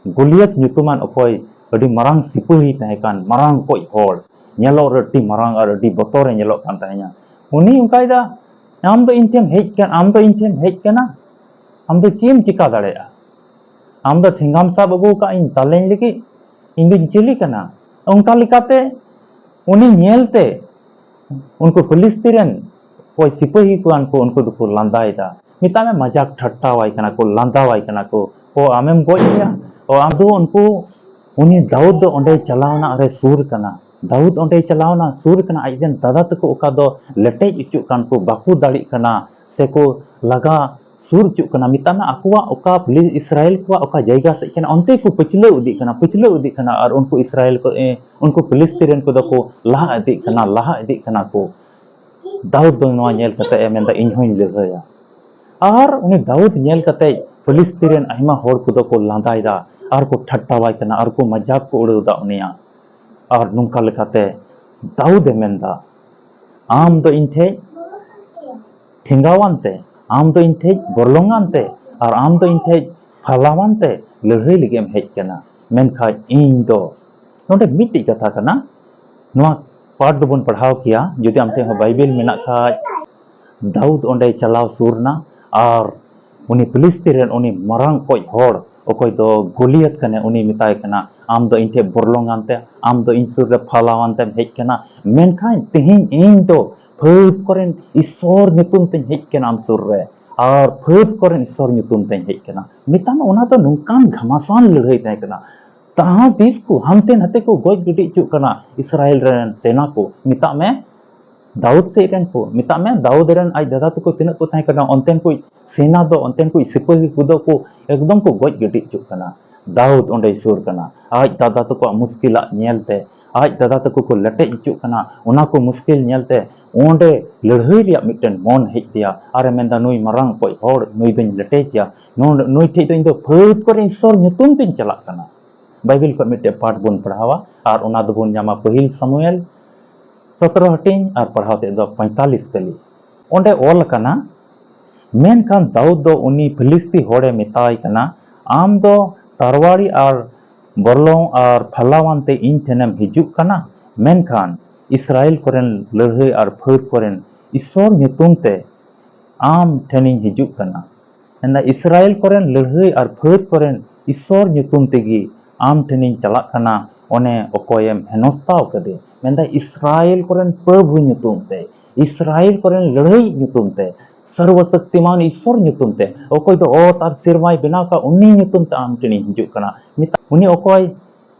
ᱜᱳᱞᱤᱭᱟᱛ ᱧᱩᱛᱩᱢᱟᱱ ᱚᱠᱚᱭ ᱟᱹᱰᱤ ᱢᱟᱨᱟᱝ ᱥᱤᱯᱟᱹᱦᱤ ᱛᱟᱦᱮᱸ ᱠᱟᱱ, ᱢᱟᱨᱟᱝ ᱠᱚᱡ ᱦᱚᱲ, ᱧᱮᱞᱚᱜ ᱨᱮ ᱟᱹᱰᱤ ᱢᱟᱨᱟᱝ ᱟᱨ ᱟᱹᱰᱤ ᱵᱚᱛᱚᱨ ᱮ ᱧᱮᱞᱚᱜ ᱠᱟᱱ ᱛᱟᱦᱮᱸᱱᱟ᱾ ᱩᱱᱤ ᱚᱱᱠᱟᱭᱮᱫᱟ, "ᱟᱢ ᱫᱚ ᱤᱧ ᱴᱷᱮᱱ ᱦᱮᱡ ᱠᱟᱱ, ᱟᱢ ᱫᱚ ᱤᱧ ᱴᱷᱮᱱ ᱦᱮᱡ ᱠᱟᱱᱟ, ᱟᱢ ᱫᱚ ᱪᱮᱫ ᱮᱢ ᱪᱤᱠᱟ ᱫᱟᱲᱮᱭᱟᱜᱼᱟ? ᱟᱢ ᱫᱚ ᱴᱷᱮᱸᱜᱟᱢ ᱥᱟᱵ ᱟᱹᱜᱩ ᱟᱠᱟᱫ ᱤᱧ ᱫᱟᱞᱮᱧ ᱞᱟᱹᱜᱤᱫ? ᱤᱧ ᱫᱚᱧ ᱪᱤᱞᱤ ᱠᱟᱱᱟ?" ᱚᱱᱠᱟ ᱞᱮᱠᱟᱛᱮ ᱩᱱᱤ ᱧᱮᱞᱛᱮ ᱩᱱᱠᱩ ᱯᱷᱤᱞᱤᱥᱛᱤᱱ ᱨᱮᱱ ᱚᱠᱚᱭ ᱥᱤᱯᱟᱹᱦᱤ ᱠᱚ ᱠᱟᱱ ᱠᱚ, ᱩᱱᱠᱩ ᱫᱚᱠᱚ ᱞᱟᱸᱫᱟᱭᱮᱫᱟ᱾ ᱢᱮᱛᱟᱜ ᱢᱮ ᱢᱟᱡᱟᱠ ᱴᱷᱟᱴᱴᱟᱣᱟᱭ ᱠᱟᱱᱟ ᱠᱚ, ᱞᱟᱸᱫᱟᱣᱟᱭ ᱠᱟᱱᱟ ᱠᱚ, "ᱚ, ᱟᱢᱮᱢ ᱜᱚᱡ ᱮᱭᱟ?" ᱚ, ᱟᱫᱚ ᱩᱱᱠᱩ, ᱩᱱᱤ ᱫᱟᱣᱩᱫ ᱫᱚ ᱚᱸᱰᱮᱭ ᱪᱟᱞᱟᱣᱱᱟ ᱟᱨᱮ ᱥᱩᱨ ᱠᱟᱱᱟ᱾ ᱫᱟᱣᱩᱫ ᱚᱸᱰᱮᱭ ᱪᱟᱞᱟᱣᱱᱟ, ᱥᱩᱨ ᱠᱟᱱᱟ, ᱟᱡ ᱨᱮᱱ ᱫᱟᱫᱟ ᱛᱟᱠᱚ ᱚᱠᱟ ᱫᱚ ᱞᱮᱴᱮᱡ ᱦᱚᱪᱚᱜ ᱠᱟᱱ ᱠᱚ, ᱵᱟᱠᱚ ᱫᱟᱲᱮᱜ ᱠᱟᱱᱟ, ᱥᱮᱠᱚ ᱞᱟᱜᱟ ᱥᱩᱨ ᱦᱚᱪᱚᱜ ᱠᱟᱱᱟ᱾ ᱢᱮᱛᱟᱜ ᱢᱮ ᱟᱠᱚᱣᱟᱜ ᱚᱠᱟ ᱯᱷᱤᱞᱤ-, ᱤᱥᱨᱟᱭᱮᱞ ᱠᱚᱣᱟᱜ ᱚᱠᱟ ᱡᱟᱭᱜᱟ ᱥᱮᱫ ᱠᱟᱱᱟ, ᱚᱱᱛᱮ ᱠᱚ ᱯᱟᱹᱪᱷᱞᱟᱹᱣ ᱤᱫᱤᱜ ᱠᱟᱱᱟ, ᱯᱟᱹᱪᱷᱞᱟᱹᱣ ᱤᱫᱤᱜ ᱠᱟᱱᱟ᱾ ᱟᱨ ᱩᱱᱠᱩ ᱤᱥᱨᱟᱭᱮᱞ ᱠᱚ, ᱮ, ᱩᱱᱠᱩ ᱯᱷᱤᱞᱤᱥᱛᱤᱱ ᱨᱮᱱ ᱠᱚᱫᱚ ᱠᱚ ᱞᱟᱦᱟ ᱤᱫᱤᱜ ᱠᱟᱱᱟ, ᱞᱟᱦᱟ ᱤᱫᱤᱜ ᱠᱟᱱᱟ ᱠᱚ᱾ ᱫᱟᱣᱩᱫ ᱫᱚ ᱱᱚᱣᱟ ᱧᱮᱞ ᱠᱟᱛᱮ ᱮ ᱢᱮᱱᱫᱟ, "ᱤᱧ ᱦᱚᱧ ᱞᱟᱹᱲᱦᱟᱹᱭᱟ᱾" ᱟᱨ ᱩᱱᱤ ᱫᱟᱣᱩᱫ ᱧᱮᱞ ᱠᱟᱛᱮ ᱯᱷᱤᱞᱤᱥᱛᱤᱱ ᱨᱮᱱ ᱟᱭᱢᱟ ᱦᱚᱲ ᱠᱚᱫᱚ ᱠᱚ ᱞᱟᱸᱫᱟᱭᱮᱫᱟ, ᱟᱨ ᱠᱚ ᱴᱷᱟᱴᱴᱟᱣᱟᱭ ᱠᱟᱱᱟ, ᱟᱨ ᱠᱚ ᱢᱟᱡᱟᱠ ᱠᱚ ᱩᱲᱟᱹᱣᱫᱟ ᱩᱱᱤᱭᱟᱜ᱾ ᱟᱨ ᱱᱚᱝᱠᱟ ᱞᱮᱠᱟᱛᱮ ᱫᱟᱣᱩᱫ ᱮ ᱢᱮᱱᱫᱟ, "ᱟᱢ ᱫᱚ ᱤᱧ ᱴᱷᱮᱡ ᱴᱷᱮᱸᱜᱟᱣᱟᱱ ᱛᱮ, ᱟᱢ ᱫᱚ ᱤᱧ ᱴᱷᱮᱡ ᱵᱚᱨᱞᱚᱝᱟᱱ ᱛᱮ, ᱟᱨ ᱟᱢ ᱫᱚ ᱤᱧ ᱴᱷᱮᱡ ᱯᱷᱟᱞᱟᱣᱟᱱ ᱛᱮ ᱞᱟᱹᱲᱦᱟᱹᱭ ᱞᱟᱹᱜᱤᱫ ᱮᱢ ᱦᱮᱡ ᱠᱟᱱᱟ, ᱢᱮᱱᱠᱷᱟᱱ ᱤᱧ ᱫᱚ," ᱱᱚᱰᱮ ᱢᱤᱫᱴᱤᱡ ᱠᱟᱛᱷᱟ ᱠᱟᱱᱟ, ᱱᱚᱣᱟ ᱯᱟᱴ ᱫᱚᱵᱚᱱ ᱯᱟᱲᱦᱟᱣ ᱠᱮᱭᱟ, ᱡᱩᱫᱤ ᱟᱢ ᱴᱷᱮᱱ ᱦᱚᱸ ᱵᱟᱭᱵᱮᱞ ᱢᱮᱱᱟᱜ ᱠᱷᱟᱡ᱾ ᱫᱟᱣᱩᱫ ᱚᱸᱰᱮᱭ ᱪᱟᱞᱟᱣ ᱥᱩᱨ ᱮᱱᱟ ᱟᱨ ᱩᱱᱤ ᱯᱷᱤᱞᱤᱥᱛᱤᱱ ᱨᱮᱱ ᱩᱱᱤ ᱢᱟᱨᱟᱝ ᱚᱠᱚᱡ ᱦᱚᱲ, ᱚᱠᱚᱭ ᱫᱚ ᱜᱚᱞᱤᱭᱟᱛ ᱠᱟᱱᱟᱭ, ᱩᱱᱤ ᱢᱮᱛᱟᱭ ᱠᱟᱱᱟ, "ᱟᱢ ᱫᱚ ᱤᱧ ᱴᱷᱮᱱ ᱵᱚᱨᱞᱚᱝᱟᱱ ᱛᱮ, ᱟᱢ ᱫᱚ ᱤᱧ ᱥᱩᱨ ᱨᱮ ᱯᱷᱟᱞᱟᱣᱟᱱ ᱛᱮᱢ ᱦᱮᱡ ᱠᱟᱱᱟ, ᱢᱮᱱᱠᱷᱟᱱ ᱛᱮᱦᱮᱧ ᱤᱧ ᱫᱚ ᱯᱷᱟᱹᱫ ᱠᱚᱨᱮᱱ ᱤᱥᱚᱨ ᱧᱩᱛᱩᱢ ᱛᱮᱧ ᱦᱮᱡ ᱠᱟᱱᱟ ᱟᱢ ᱥᱩᱨ ᱨᱮ, ᱟᱨ ᱯᱷᱟᱹᱫ ᱠᱚᱨᱮᱱ ᱤᱥᱚᱨ ᱧᱩᱛᱩᱢ ᱛᱮᱧ ᱦᱮᱡ ᱠᱟᱱᱟ᱾" ᱢᱮᱛᱟᱢ, ᱚᱱᱟ ᱫᱚ ᱱᱚᱝᱠᱟᱱ ᱜᱷᱟᱢᱟᱥᱟᱱ ᱞᱟᱹᱲᱦᱟᱹᱭ ᱛᱟᱦᱮᱸ ᱠᱟᱱᱟ᱾ ᱡᱟᱦᱟᱸ ᱛᱤᱥ ᱠᱚ ᱦᱟᱱᱛᱮ ᱱᱟᱛᱮ ᱠᱚ ᱜᱚᱡ ᱜᱤᱰᱤ ᱦᱚᱪᱚᱜ ᱠᱟᱱᱟ ᱤᱥᱨᱟᱭᱮᱞ ᱨᱮᱱ ᱥᱮᱱᱟ ᱠᱚ, ᱢᱮᱛᱟᱜ ᱢᱮ ᱫᱟᱣᱩᱫ ᱥᱮᱫ ᱨᱮᱱ ᱠᱚ, ᱢᱮᱛᱟᱜ ᱢᱮ ᱫᱟᱣᱩᱫ ᱨᱮᱱ ᱟᱡ ᱫᱟᱫᱟ ᱛᱟᱠᱚ ᱛᱤᱱᱟᱹᱜ ᱠᱚ ᱛᱟᱦᱮᱸ ᱠᱟᱱᱟ, ᱚᱱᱛᱮᱱ ᱠᱚ ᱥᱮᱱᱟ ᱫᱚ, ᱚᱱᱛᱮᱱ ᱠᱚ ᱥᱤᱯᱟᱹᱦᱤ ᱠᱚᱫᱚ ᱠᱚ ᱮᱠᱫᱚᱢ ᱠᱚ ᱜᱚᱡ ᱜᱤᱰᱤ ᱦᱚᱪᱚᱜ ᱠᱟᱱᱟ᱾ ᱫᱟᱣᱩᱫ ᱚᱸᱰᱮᱭ ᱥᱩᱨ ᱠᱟᱱᱟ, ᱟᱡ ᱫᱟᱫᱟ ᱛᱟᱠᱚᱣᱟᱜ ᱢᱩᱥᱠᱤᱞᱟᱜ ᱧᱮᱞᱛᱮ, ᱟᱡ ᱫᱟᱫᱟ ᱛᱟᱠᱚ ᱠᱚ ᱞᱮᱴᱮᱡ ᱦᱚᱪᱚᱜ ᱠᱟᱱᱟ, ᱚᱱᱟ ᱠᱚ ᱢᱩᱥᱠᱤᱞ ᱧᱮᱞᱛᱮ ᱚᱸᱰᱮ ᱞᱟᱹᱲᱦᱟᱹᱭ ᱨᱮᱭᱟᱜ ᱢᱤᱫᱴᱮᱱ ᱢᱚᱱ ᱦᱮᱡ ᱟᱫᱮᱭᱟ᱾ ᱟᱨᱮ ᱢᱮᱱᱫᱟ, "ᱱᱩᱭ ᱢᱟᱨᱟᱝ ᱚᱠᱚᱡ ᱦᱚᱲ, ᱱᱩᱭ ᱫᱚᱧ ᱞᱮᱴᱮᱡᱮᱭᱟ, ᱱᱩᱭ ᱴᱷᱮᱡ ᱫᱚ ᱤᱧ ᱫᱚ ᱯᱷᱟᱹᱫ ᱠᱚᱨᱮ ᱤᱥᱚᱨ ᱧᱩᱛᱩᱢ ᱛᱮᱧ ᱪᱟᱞᱟᱜ ᱠᱟᱱᱟ᱾" ᱵᱟᱭᱵᱮᱞ ᱠᱷᱚᱱ ᱢᱤᱫᱴᱮᱡ ᱯᱟᱴ ᱵᱚᱱ ᱯᱟᱲᱦᱟᱣᱟ, ᱟᱨ ᱚᱱᱟ ᱫᱚᱵᱚᱱ ᱧᱟᱢᱟ ᱯᱟᱹᱦᱤᱞ ᱥᱟᱢᱩᱭᱮᱞ ᱥᱚᱛᱨᱚ ᱦᱟᱹᱴᱤᱧ, ᱟᱨ ᱯᱟᱲᱦᱟᱣ ᱛᱮᱫ ᱫᱚ ᱯᱚᱸᱭᱛᱟᱞᱤᱥ ᱠᱟᱹᱞᱤ᱾ ᱚᱸᱰᱮ ᱚᱞ ᱟᱠᱟᱱᱟ, ᱢᱮᱱᱠᱷᱟᱱ ᱫᱟᱣᱩᱫ ᱫᱚ ᱩᱱᱤ ᱯᱷᱤᱞᱤᱥᱛᱤ ᱦᱚᱲᱮ ᱢᱮᱛᱟᱭ ᱠᱟᱱᱟ, "ᱟᱢ ᱫᱚ ᱛᱟᱨᱣᱟᱲᱤ ᱟᱨ ᱵᱚᱨᱞᱚᱝ ᱟᱨ ᱯᱷᱟᱞᱟᱣᱟᱱ ᱛᱮ ᱤᱧ ᱴᱷᱮᱱᱮᱢ ᱦᱤᱡᱩᱜ ᱠᱟᱱᱟ, ᱢᱮᱱᱠᱷᱟᱱ ᱤᱥᱨᱟᱭᱮᱞ ᱠᱚᱨᱮᱱ ᱞᱟᱹᱲᱦᱟᱹᱭ ᱟᱨ ᱯᱷᱟᱹᱫ ᱠᱚᱨᱮᱱ ᱤᱥᱚᱨ ᱧᱩᱛᱩᱢ ᱛᱮ ᱟᱢ ᱴᱷᱮᱱᱤᱧ ᱦᱤᱡᱩᱜ ᱠᱟᱱᱟ᱾" ᱢᱮᱱᱫᱟ, "ᱤᱥᱨᱟᱭᱮᱞ ᱠᱚᱨᱮᱱ ᱞᱟᱹᱲᱦᱟᱹᱭ ᱟᱨ ᱯᱷᱟᱹᱫ ᱠᱚᱨᱮᱱ ᱤᱥᱚᱨ ᱧᱩᱛᱩᱢ ᱛᱮᱜᱮ ᱟᱢ ᱴᱷᱮᱱᱤᱧ ᱪᱟᱞᱟᱜ ᱠᱟᱱᱟ, ᱚᱱᱮ ᱚᱠᱚᱭᱮᱢ ᱦᱮᱱᱚᱥᱛᱟᱣ ᱠᱟᱫᱮ?" ᱢᱮᱱᱫᱟ, "ᱤᱥᱨᱟᱭᱮᱞ ᱠᱚᱨᱮᱱ ᱯᱨᱚᱵᱷᱩ ᱧᱩᱛᱩᱢ ᱛᱮ, ᱤᱥᱨᱟᱭᱮᱞ ᱠᱚᱨᱮᱱ ᱞᱟᱹᱲᱦᱟᱹᱭ ᱧᱩᱛᱩᱢ ᱛᱮ, ᱥᱚᱨᱵᱚ ᱥᱚᱠᱛᱤᱢᱟᱱ ᱤᱥᱚᱨ ᱧᱩᱛᱩᱢ ᱛᱮ, ᱚᱠᱚᱭ ᱫᱚ ᱚᱛ ᱟᱨ ᱥᱮᱨᱢᱟᱭ ᱵᱮᱱᱟᱣ ᱠᱟᱜ, ᱩᱱᱤ ᱧᱩᱛᱩᱢ ᱛᱮ ᱟᱢ ᱴᱷᱮᱱᱤᱧ ᱦᱤᱡᱩᱜ ᱠᱟᱱᱟ᱾" ᱢᱮᱛᱟ-, ᱩᱱᱤ ᱚᱠᱚᱭ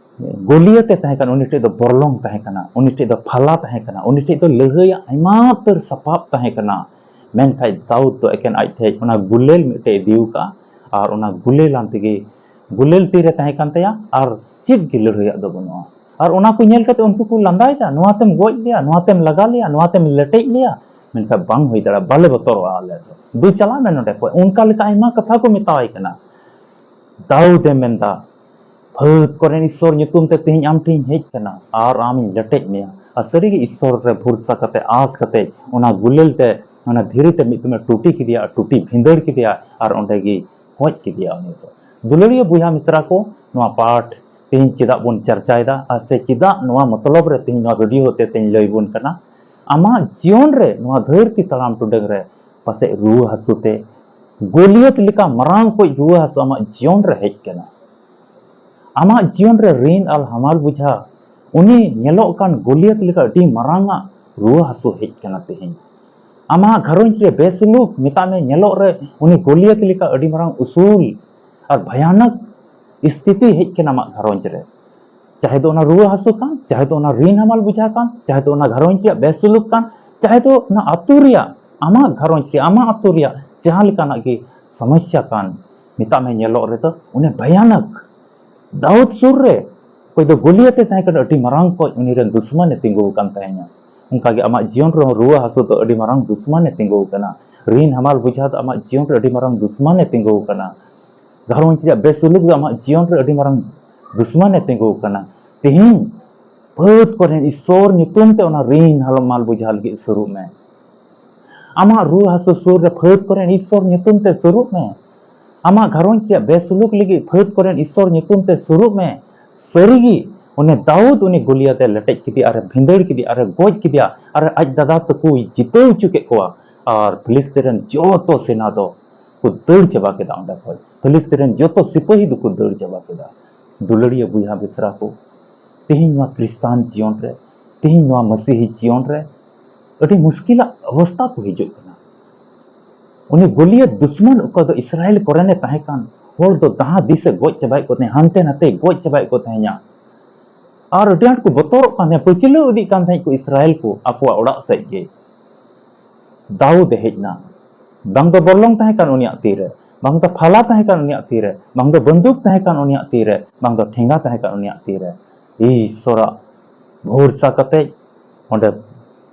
ᱜᱚᱞᱤᱭᱟᱛ ᱮ ᱛᱟᱦᱮᱸ ᱠᱟᱱᱟ, ᱩᱱᱤ ᱴᱷᱮᱡ ᱫᱚ ᱵᱚᱨᱞᱚᱝ ᱛᱟᱦᱮᱸ ᱠᱟᱱᱟ, ᱩᱱᱤ ᱴᱷᱮᱡ ᱫᱚ ᱯᱷᱟᱞᱟ ᱛᱟᱦᱮᱸ ᱠᱟᱱᱟ, ᱩᱱᱤ ᱴᱷᱮᱡ ᱫᱚ ᱞᱟᱹᱲᱦᱟᱹᱭᱟᱜ ᱟᱭᱢᱟ ᱩᱛᱟᱹᱨ ᱥᱟᱯᱟᱵ ᱛᱟᱦᱮᱸ ᱠᱟᱱᱟ᱾ ᱢᱮᱱᱠᱷᱟᱡ ᱫᱟᱣᱩᱫ ᱫᱚ ᱮᱠᱮᱱ ᱟᱡ ᱴᱷᱮᱡ ᱚᱱᱟ ᱜᱩᱞᱮᱞ ᱢᱤᱫᱴᱮᱡ ᱤᱫᱤ ᱟᱠᱟᱫᱼᱟ, ᱟᱨ ᱚᱱᱟ ᱜᱩᱞᱮᱞ ᱟᱱ ᱛᱮᱜᱮ, ᱜᱩᱞᱮᱞ ᱛᱤ ᱨᱮ ᱛᱟᱦᱮᱸ ᱠᱟᱱ ᱛᱟᱭᱟ, ᱟᱨ ᱪᱮᱫ ᱜᱮ ᱞᱟᱹᱲᱦᱟᱹᱭᱟᱜ ᱫᱚ ᱵᱟᱹᱱᱩᱜᱼᱟ᱾ ᱟᱨ ᱚᱱᱟ ᱠᱚ ᱧᱮᱞ ᱠᱟᱛᱮ ᱩᱱᱠᱩ ᱠᱚ ᱞᱟᱸᱫᱟᱭᱮᱫᱟ, "ᱱᱚᱣᱟ ᱛᱮᱢ ᱜᱚᱡ ᱞᱮᱭᱟ, ᱱᱚᱣᱟ ᱛᱮᱢ ᱞᱟᱜᱟ ᱞᱮᱭᱟ, ᱱᱚᱣᱟ ᱛᱮᱢ ᱞᱮᱴᱮᱡ ᱞᱮᱭᱟ?" ᱢᱮᱱᱠᱷᱟᱱ, "ᱵᱟᱝ ᱦᱩᱭ ᱫᱟᱲᱮᱭᱟᱜᱼᱟ, ᱵᱟᱞᱮ ᱵᱚᱛᱚᱨᱚᱜᱼᱟ ᱟᱞᱮ ᱫᱚ, ᱫᱩ ᱪᱟᱞᱟᱜ ᱢᱮ ᱱᱚᱰᱮ ᱠᱷᱚᱡ", ᱚᱱᱠᱟ ᱞᱮᱠᱟ ᱟᱭᱢᱟ ᱠᱟᱛᱷᱟ ᱠᱚ ᱢᱮᱛᱟᱣᱟᱭ ᱠᱟᱱᱟ᱾ ᱫᱟᱣᱩᱫ ᱮ ᱢᱮᱱᱫᱟ, "ᱯᱷᱟᱹᱫ ᱠᱚᱨᱮᱱ ᱤᱥᱥᱚᱨ ᱧᱩᱛᱩᱢ ᱛᱮ ᱛᱮᱦᱮᱧ ᱟᱢ ᱴᱷᱮᱱ ᱤᱧ ᱦᱮᱡ ᱠᱟᱱᱟ ᱟᱨ ᱟᱢᱤᱧ ᱞᱮᱴᱮᱡ ᱢᱮᱭᱟ᱾" ᱟᱨ ᱥᱟᱹᱨᱤᱜᱮ ᱤᱥᱥᱚᱨ ᱨᱮ ᱵᱷᱚᱨᱥᱟ ᱠᱟᱛᱮ, ᱟᱸᱥ ᱠᱟᱛᱮ, ᱚᱱᱟ ᱜᱩᱞᱮᱞ ᱛᱮ, ᱚᱱᱟ ᱫᱷᱤᱨᱤ ᱛᱮ ᱢᱤᱫ ᱫᱚᱢᱮ ᱴᱩᱴᱤ ᱠᱮᱫᱮᱭᱟ, ᱟᱨ ᱴᱩᱴᱤ ᱵᱷᱤᱸᱫᱟᱹᱲ ᱠᱮᱫᱮᱭᱟ, ᱟᱨ ᱚᱸᱰᱮ ᱜᱮ ᱜᱚᱡ ᱠᱮᱫᱮᱭᱟ ᱩᱱᱤ ᱫᱚ᱾ ᱫᱩᱞᱟᱹᱲᱤᱭᱟᱹ ᱵᱚᱭᱦᱟ ᱢᱤᱥᱨᱟ ᱠᱚ, ᱱᱚᱣᱟ ᱯᱟᱴ ᱛᱮᱦᱮᱧ ᱪᱮᱫᱟᱜ ᱵᱚᱱ ᱪᱟᱨᱪᱟᱭᱮᱫᱟ, ᱟᱨ ᱥᱮ ᱪᱮᱫᱟᱜ ᱱᱚᱣᱟ ᱢᱚᱛᱞᱚᱵ ᱨᱮ ᱛᱮᱦᱮᱧ ᱱᱚᱣᱟ ᱵᱷᱤᱰᱤᱭᱳ ᱦᱚᱛᱮ ᱛᱮᱧ ᱞᱟᱹᱭ ᱵᱚᱱ ᱠᱟᱱᱟ? ᱟᱢᱟᱜ ᱡᱤᱭᱚᱱ ᱨᱮ ᱱᱚᱣᱟ ᱫᱷᱟᱹᱨᱛᱤ ᱛᱟᱲᱟᱢ ᱴᱩᱰᱟᱹᱝ ᱨᱮ ᱯᱟᱥᱮᱡ ᱨᱩᱣᱟᱹ ᱦᱟᱹᱥᱩ ᱛᱮ, ᱜᱳᱞᱤᱭᱚᱛ ᱞᱮᱠᱟ ᱢᱟᱨᱟᱝ ᱠᱚᱡ ᱨᱩᱣᱟᱹ ᱦᱟᱹᱥᱩ ᱟᱢᱟᱜ ᱡᱤᱭᱚᱱ ᱨᱮ ᱦᱮᱡ ᱠᱟᱱᱟ᱾ ᱟᱢᱟᱜ ᱡᱤᱭᱚᱱ ᱨᱮ ᱨᱤᱱ ᱟᱨ ᱦᱟᱢᱟᱞ ᱵᱩᱡᱷᱟ, ᱩᱱᱤ ᱧᱮᱞᱚᱜ ᱠᱟᱱ ᱜᱳᱞᱤᱭᱚᱛ ᱞᱮᱠᱟ ᱟᱹᱰᱤ ᱢᱟᱨᱟᱝ ᱟᱜ ᱨᱩᱣᱟᱹ ᱦᱟᱹᱥᱩ ᱦᱮᱡ ᱠᱟᱱᱟ ᱛᱮᱦᱮᱧ᱾ ᱟᱢᱟᱜ ᱜᱷᱟᱨᱚᱸᱡᱽ ᱨᱮ ᱵᱮᱥᱩᱞᱩᱠ, ᱢᱮᱛᱟᱜ ᱢᱮ, ᱧᱮᱞᱚᱜ ᱨᱮ ᱩᱱᱤ ᱜᱳᱞᱤᱭᱚᱛ ᱞᱮᱠᱟ ᱟᱹᱰᱤ ᱢᱟᱨᱟᱝ ᱩᱥᱩᱞ ᱟᱨ ᱵᱷᱟᱭᱟᱱᱚᱠ ᱥᱛᱷᱤᱛᱤ ᱦᱮᱡ ᱠᱟᱱᱟ ᱟᱢᱟᱜ ᱜᱷᱟᱨᱚᱸᱡᱽ ᱨᱮ᱾ ᱪᱟᱦᱮ ᱫᱚ ᱚᱱᱟ ᱨᱩᱣᱟᱹ ᱦᱟᱹᱥᱩ ᱠᱟᱱ, ᱪᱟᱦᱮ ᱫᱚ ᱚᱱᱟ ᱨᱤᱱ ᱦᱟᱢᱟᱞ ᱵᱩᱡᱷᱟ ᱠᱟᱱ, ᱪᱟᱦᱮ ᱫᱚ ᱚᱱᱟ ᱜᱷᱟᱨᱚᱸᱡᱽ ᱨᱮᱭᱟᱜ ᱵᱮᱥᱩᱞᱩᱠ ᱠᱟᱱ, ᱪᱟᱦᱮ ᱫᱚ ᱚᱱᱟ ᱟᱹᱛᱩ ᱨᱮᱭᱟᱜ, ᱟᱢᱟᱜ ᱜᱷᱟᱨᱚᱸᱡᱽ ᱨᱮᱭᱟᱜ, ᱟᱢᱟᱜ ᱟᱹᱛᱩ ᱨᱮᱭᱟᱜ ᱡᱟᱦᱟᱸ ᱞᱮᱠᱟᱱᱟᱜ ᱜᱮ ᱥᱚᱢᱚᱥᱥᱟ ᱠᱟᱱ, ᱢᱮᱛᱟᱜ ᱢᱮ, ᱧᱮᱞᱚᱜ ᱨᱮᱫᱚ ᱩᱱᱤ ᱵᱷᱟᱭᱟᱱᱚᱠ᱾ ᱫᱟᱣᱩᱫ ᱥᱩᱨ ᱨᱮ ᱚᱠᱚᱭ ᱫᱚ ᱜᱳᱞᱤᱭᱟᱛ ᱮ ᱛᱟᱦᱮᱸ ᱠᱟᱱᱟ, ᱟᱹᱰᱤ ᱢᱟᱨᱟᱝ ᱠᱚᱡ ᱩᱱᱤ ᱨᱮᱱ ᱫᱩᱥᱢᱟᱱ ᱮ ᱛᱤᱸᱜᱩ ᱟᱠᱟᱱ ᱛᱟᱦᱮᱸᱱᱟ᱾ ᱚᱱᱠᱟ ᱜᱮ ᱟᱢᱟᱜ ᱡᱤᱭᱚᱱ ᱨᱮᱦᱚᱸ ᱨᱩᱣᱟᱹ ᱦᱟᱹᱥᱩ ᱫᱚ ᱟᱹᱰᱤ ᱢᱟᱨᱟᱝ ᱫᱩᱥᱢᱟᱱ ᱮ ᱛᱤᱸᱜᱩ ᱟᱠᱟᱱᱟ᱾ ᱨᱤᱱ ᱦᱟᱢᱟᱞ ᱵᱩᱡᱷᱟ ᱫᱚ ᱟᱢᱟᱜ ᱡᱤᱭᱚᱱ ᱨᱮ ᱟᱹᱰᱤ ᱢᱟᱨᱟᱝ ᱫᱩᱥᱢᱟᱱ ᱮ ᱛᱤᱸᱜᱩ ᱟᱠᱟᱱᱟ᱾ ᱜᱷᱟᱨᱚᱸᱡᱽ ᱨᱮᱭᱟᱜ ᱵᱮᱥᱩᱞᱩᱠ ᱫᱚ ᱟᱢᱟᱜ ᱡᱤᱭᱚᱱ ᱨᱮ ᱟᱹᱰᱤ ᱢᱟᱨᱟᱝ ᱫᱩᱥᱢᱟᱱ ᱮ ᱛᱤᱸᱜᱩ ᱟᱠᱟᱱᱟ᱾ ᱛᱮᱦᱮᱧ ᱯᱷᱟᱹᱫ ᱠᱚᱨᱮᱱ ᱤᱥᱥᱚᱨ ᱧᱩᱛᱩᱢ ᱛᱮ ᱚᱱᱟ ᱨᱤᱱ ᱦᱟᱢᱟᱞ ᱵᱩᱡᱷᱟ ᱞᱟᱹᱜᱤᱫ ᱥᱩᱨᱩᱜ ᱢᱮ᱾ ᱟᱢᱟᱜ ᱨᱩᱣᱟᱹ ᱦᱟᱹᱥᱩ ᱥᱩᱨ ᱨᱮ ᱯᱷᱟᱹᱫ ᱠᱚᱨᱮᱱ ᱤᱥᱥᱚᱨ ᱧᱩᱛᱩᱢ ᱛᱮ ᱥᱩᱨᱩᱜ ᱢᱮ᱾ ᱟᱢᱟᱜ ᱜᱷᱟᱨᱚᱸᱡᱽ ᱨᱮᱭᱟᱜ ᱵᱮᱥᱩᱞᱩᱠ ᱞᱟᱹᱜᱤᱫ ᱯᱷᱟᱹᱫ ᱠᱚᱨᱮᱱ ᱤᱥᱥᱚᱨ ᱧᱩᱛᱩᱢ ᱛᱮ ᱥᱩᱨᱩᱜ ᱢᱮ᱾ ᱥᱟᱹᱨᱤᱜᱮ, ᱩᱱᱤ ᱫᱟᱣᱩᱫ ᱩᱱᱤ ᱜᱳᱞᱤᱭᱟᱛ ᱮ ᱞᱮᱴᱮᱡ ᱠᱮᱫᱮᱭᱟ, ᱟᱨᱮ ᱵᱷᱤᱸᱫᱟᱹᱲ ᱠᱮᱫᱮᱭᱟ, ᱟᱨᱮ ᱜᱚᱡ ᱠᱮᱫᱮᱭᱟ, ᱟᱨ ᱟᱡ ᱫᱟᱫᱟ ᱛᱟᱠᱚᱭ ᱡᱤᱛᱟᱹᱣ ᱦᱚᱪᱚ ᱠᱮᱫ ᱠᱚᱣᱟ᱾ ᱟᱨ ᱯᱷᱤᱞᱤᱥᱛᱤᱱ ᱨᱮᱱ ᱡᱚᱛᱚ ᱥᱮᱱᱟ ᱫᱚ ᱠᱚ ᱫᱟᱹᱲ ᱪᱟᱵᱟ ᱠᱮᱫᱟ ᱚᱸᱰᱮ ᱠᱷᱚᱱ᱾ ᱯᱷᱤᱞᱤᱥᱛᱤᱱ ᱨᱮᱱ ᱡᱚᱛᱚ ᱥᱤᱯᱟᱹᱦᱤ ᱫᱚᱠᱚ ᱫᱟᱹᱲ ᱪᱟᱵᱟ ᱠᱮᱫᱟ᱾ ᱫᱩᱞᱟᱹᱲᱤᱭᱟᱹ ᱵᱚᱭᱦᱟ ᱢᱤᱥᱨᱟ ᱠᱚ, ᱛᱮᱦᱮᱧ ᱱᱚᱣᱟ ᱠᱷᱨᱤᱥᱴᱟᱱ ᱡᱤᱭᱚᱱ ᱨᱮ, ᱛᱮᱦᱮᱧ ᱱᱚᱣᱟ ᱢᱟᱹᱥᱤᱦᱤ ᱡᱤᱭᱚᱱ ᱨᱮ ᱟᱹᱰᱤ ᱢᱩᱥᱠᱤᱞᱟᱜ ᱚᱵᱚᱥᱛᱟ ᱠᱚ ᱦᱤᱡᱩᱜ ᱠᱟᱱᱟ᱾ ᱩᱱᱤ ᱜᱳᱞᱤᱭᱟᱛ ᱫᱩᱥᱢᱟᱱ ᱚᱠᱚᱭ ᱫᱚ ᱤᱥᱨᱟᱭᱮᱞ ᱠᱚᱨᱮᱱ ᱮ ᱛᱟᱦᱮᱸ ᱠᱟᱱ, ᱦᱚᱲ ᱫᱚ ᱡᱟᱦᱟᱸ ᱫᱤᱥ ᱮ ᱜᱚᱡ ᱪᱟᱵᱟᱭᱮᱫ ᱠᱚ ᱛᱟᱦᱮᱸᱫ, ᱦᱟᱱᱛᱮ ᱱᱟᱛᱮ ᱜᱚᱡ ᱪᱟᱵᱟᱭᱮᱫ ᱠᱚ ᱛᱟᱦᱮᱸᱫ, ᱟᱨ ᱟᱹᱰᱤ ᱟᱸᱴ ᱠᱚ ᱵᱚᱛᱚᱨᱚᱜ ᱠᱟᱱ ᱛᱟᱦᱮᱸᱫ, ᱯᱟᱹᱪᱷᱞᱟᱹᱣ ᱤᱫᱤᱜ ᱠᱟᱱ ᱛᱟᱦᱮᱸᱫ ᱠᱚ ᱤᱥᱨᱟᱭᱮᱞ ᱠᱚ ᱟᱠᱚᱣᱟᱜ ᱚᱲᱟᱜ ᱥᱮᱫ ᱜᱮ᱾ ᱫᱟᱣᱩᱫ ᱮ ᱦᱮᱡ ᱮᱱᱟ᱾ ᱵᱟᱝ ᱫᱚ ᱵᱚᱨᱞᱚᱝ ᱛᱟᱦᱮᱸ ᱠᱟᱱ ᱩᱱᱤᱭᱟᱜ ᱛᱤᱨᱮ, ᱵᱟᱝ ᱫᱚ ᱯᱷᱟᱞᱟ ᱛᱟᱦᱮᱸ ᱠᱟᱱ ᱩᱱᱤᱭᱟᱜ ᱛᱤᱨᱮ, ᱵᱟᱝ ᱫᱚ ᱵᱚᱱᱫᱩᱠ ᱛᱟᱦᱮᱸ ᱠᱟᱱ ᱩᱱᱤᱭᱟᱜ ᱛᱤᱨᱮ, ᱵᱟᱝ ᱫᱚ ᱴᱷᱮᱸᱜᱟ ᱛᱟᱦᱮᱸ ᱠᱟᱱ ᱩᱱᱤᱭᱟᱜ ᱛᱤᱨᱮ᱾ ᱤᱥᱚᱨᱟᱜ ᱵᱷᱚᱨᱥᱟ ᱠᱟᱛᱮ ᱚᱸᱰᱮ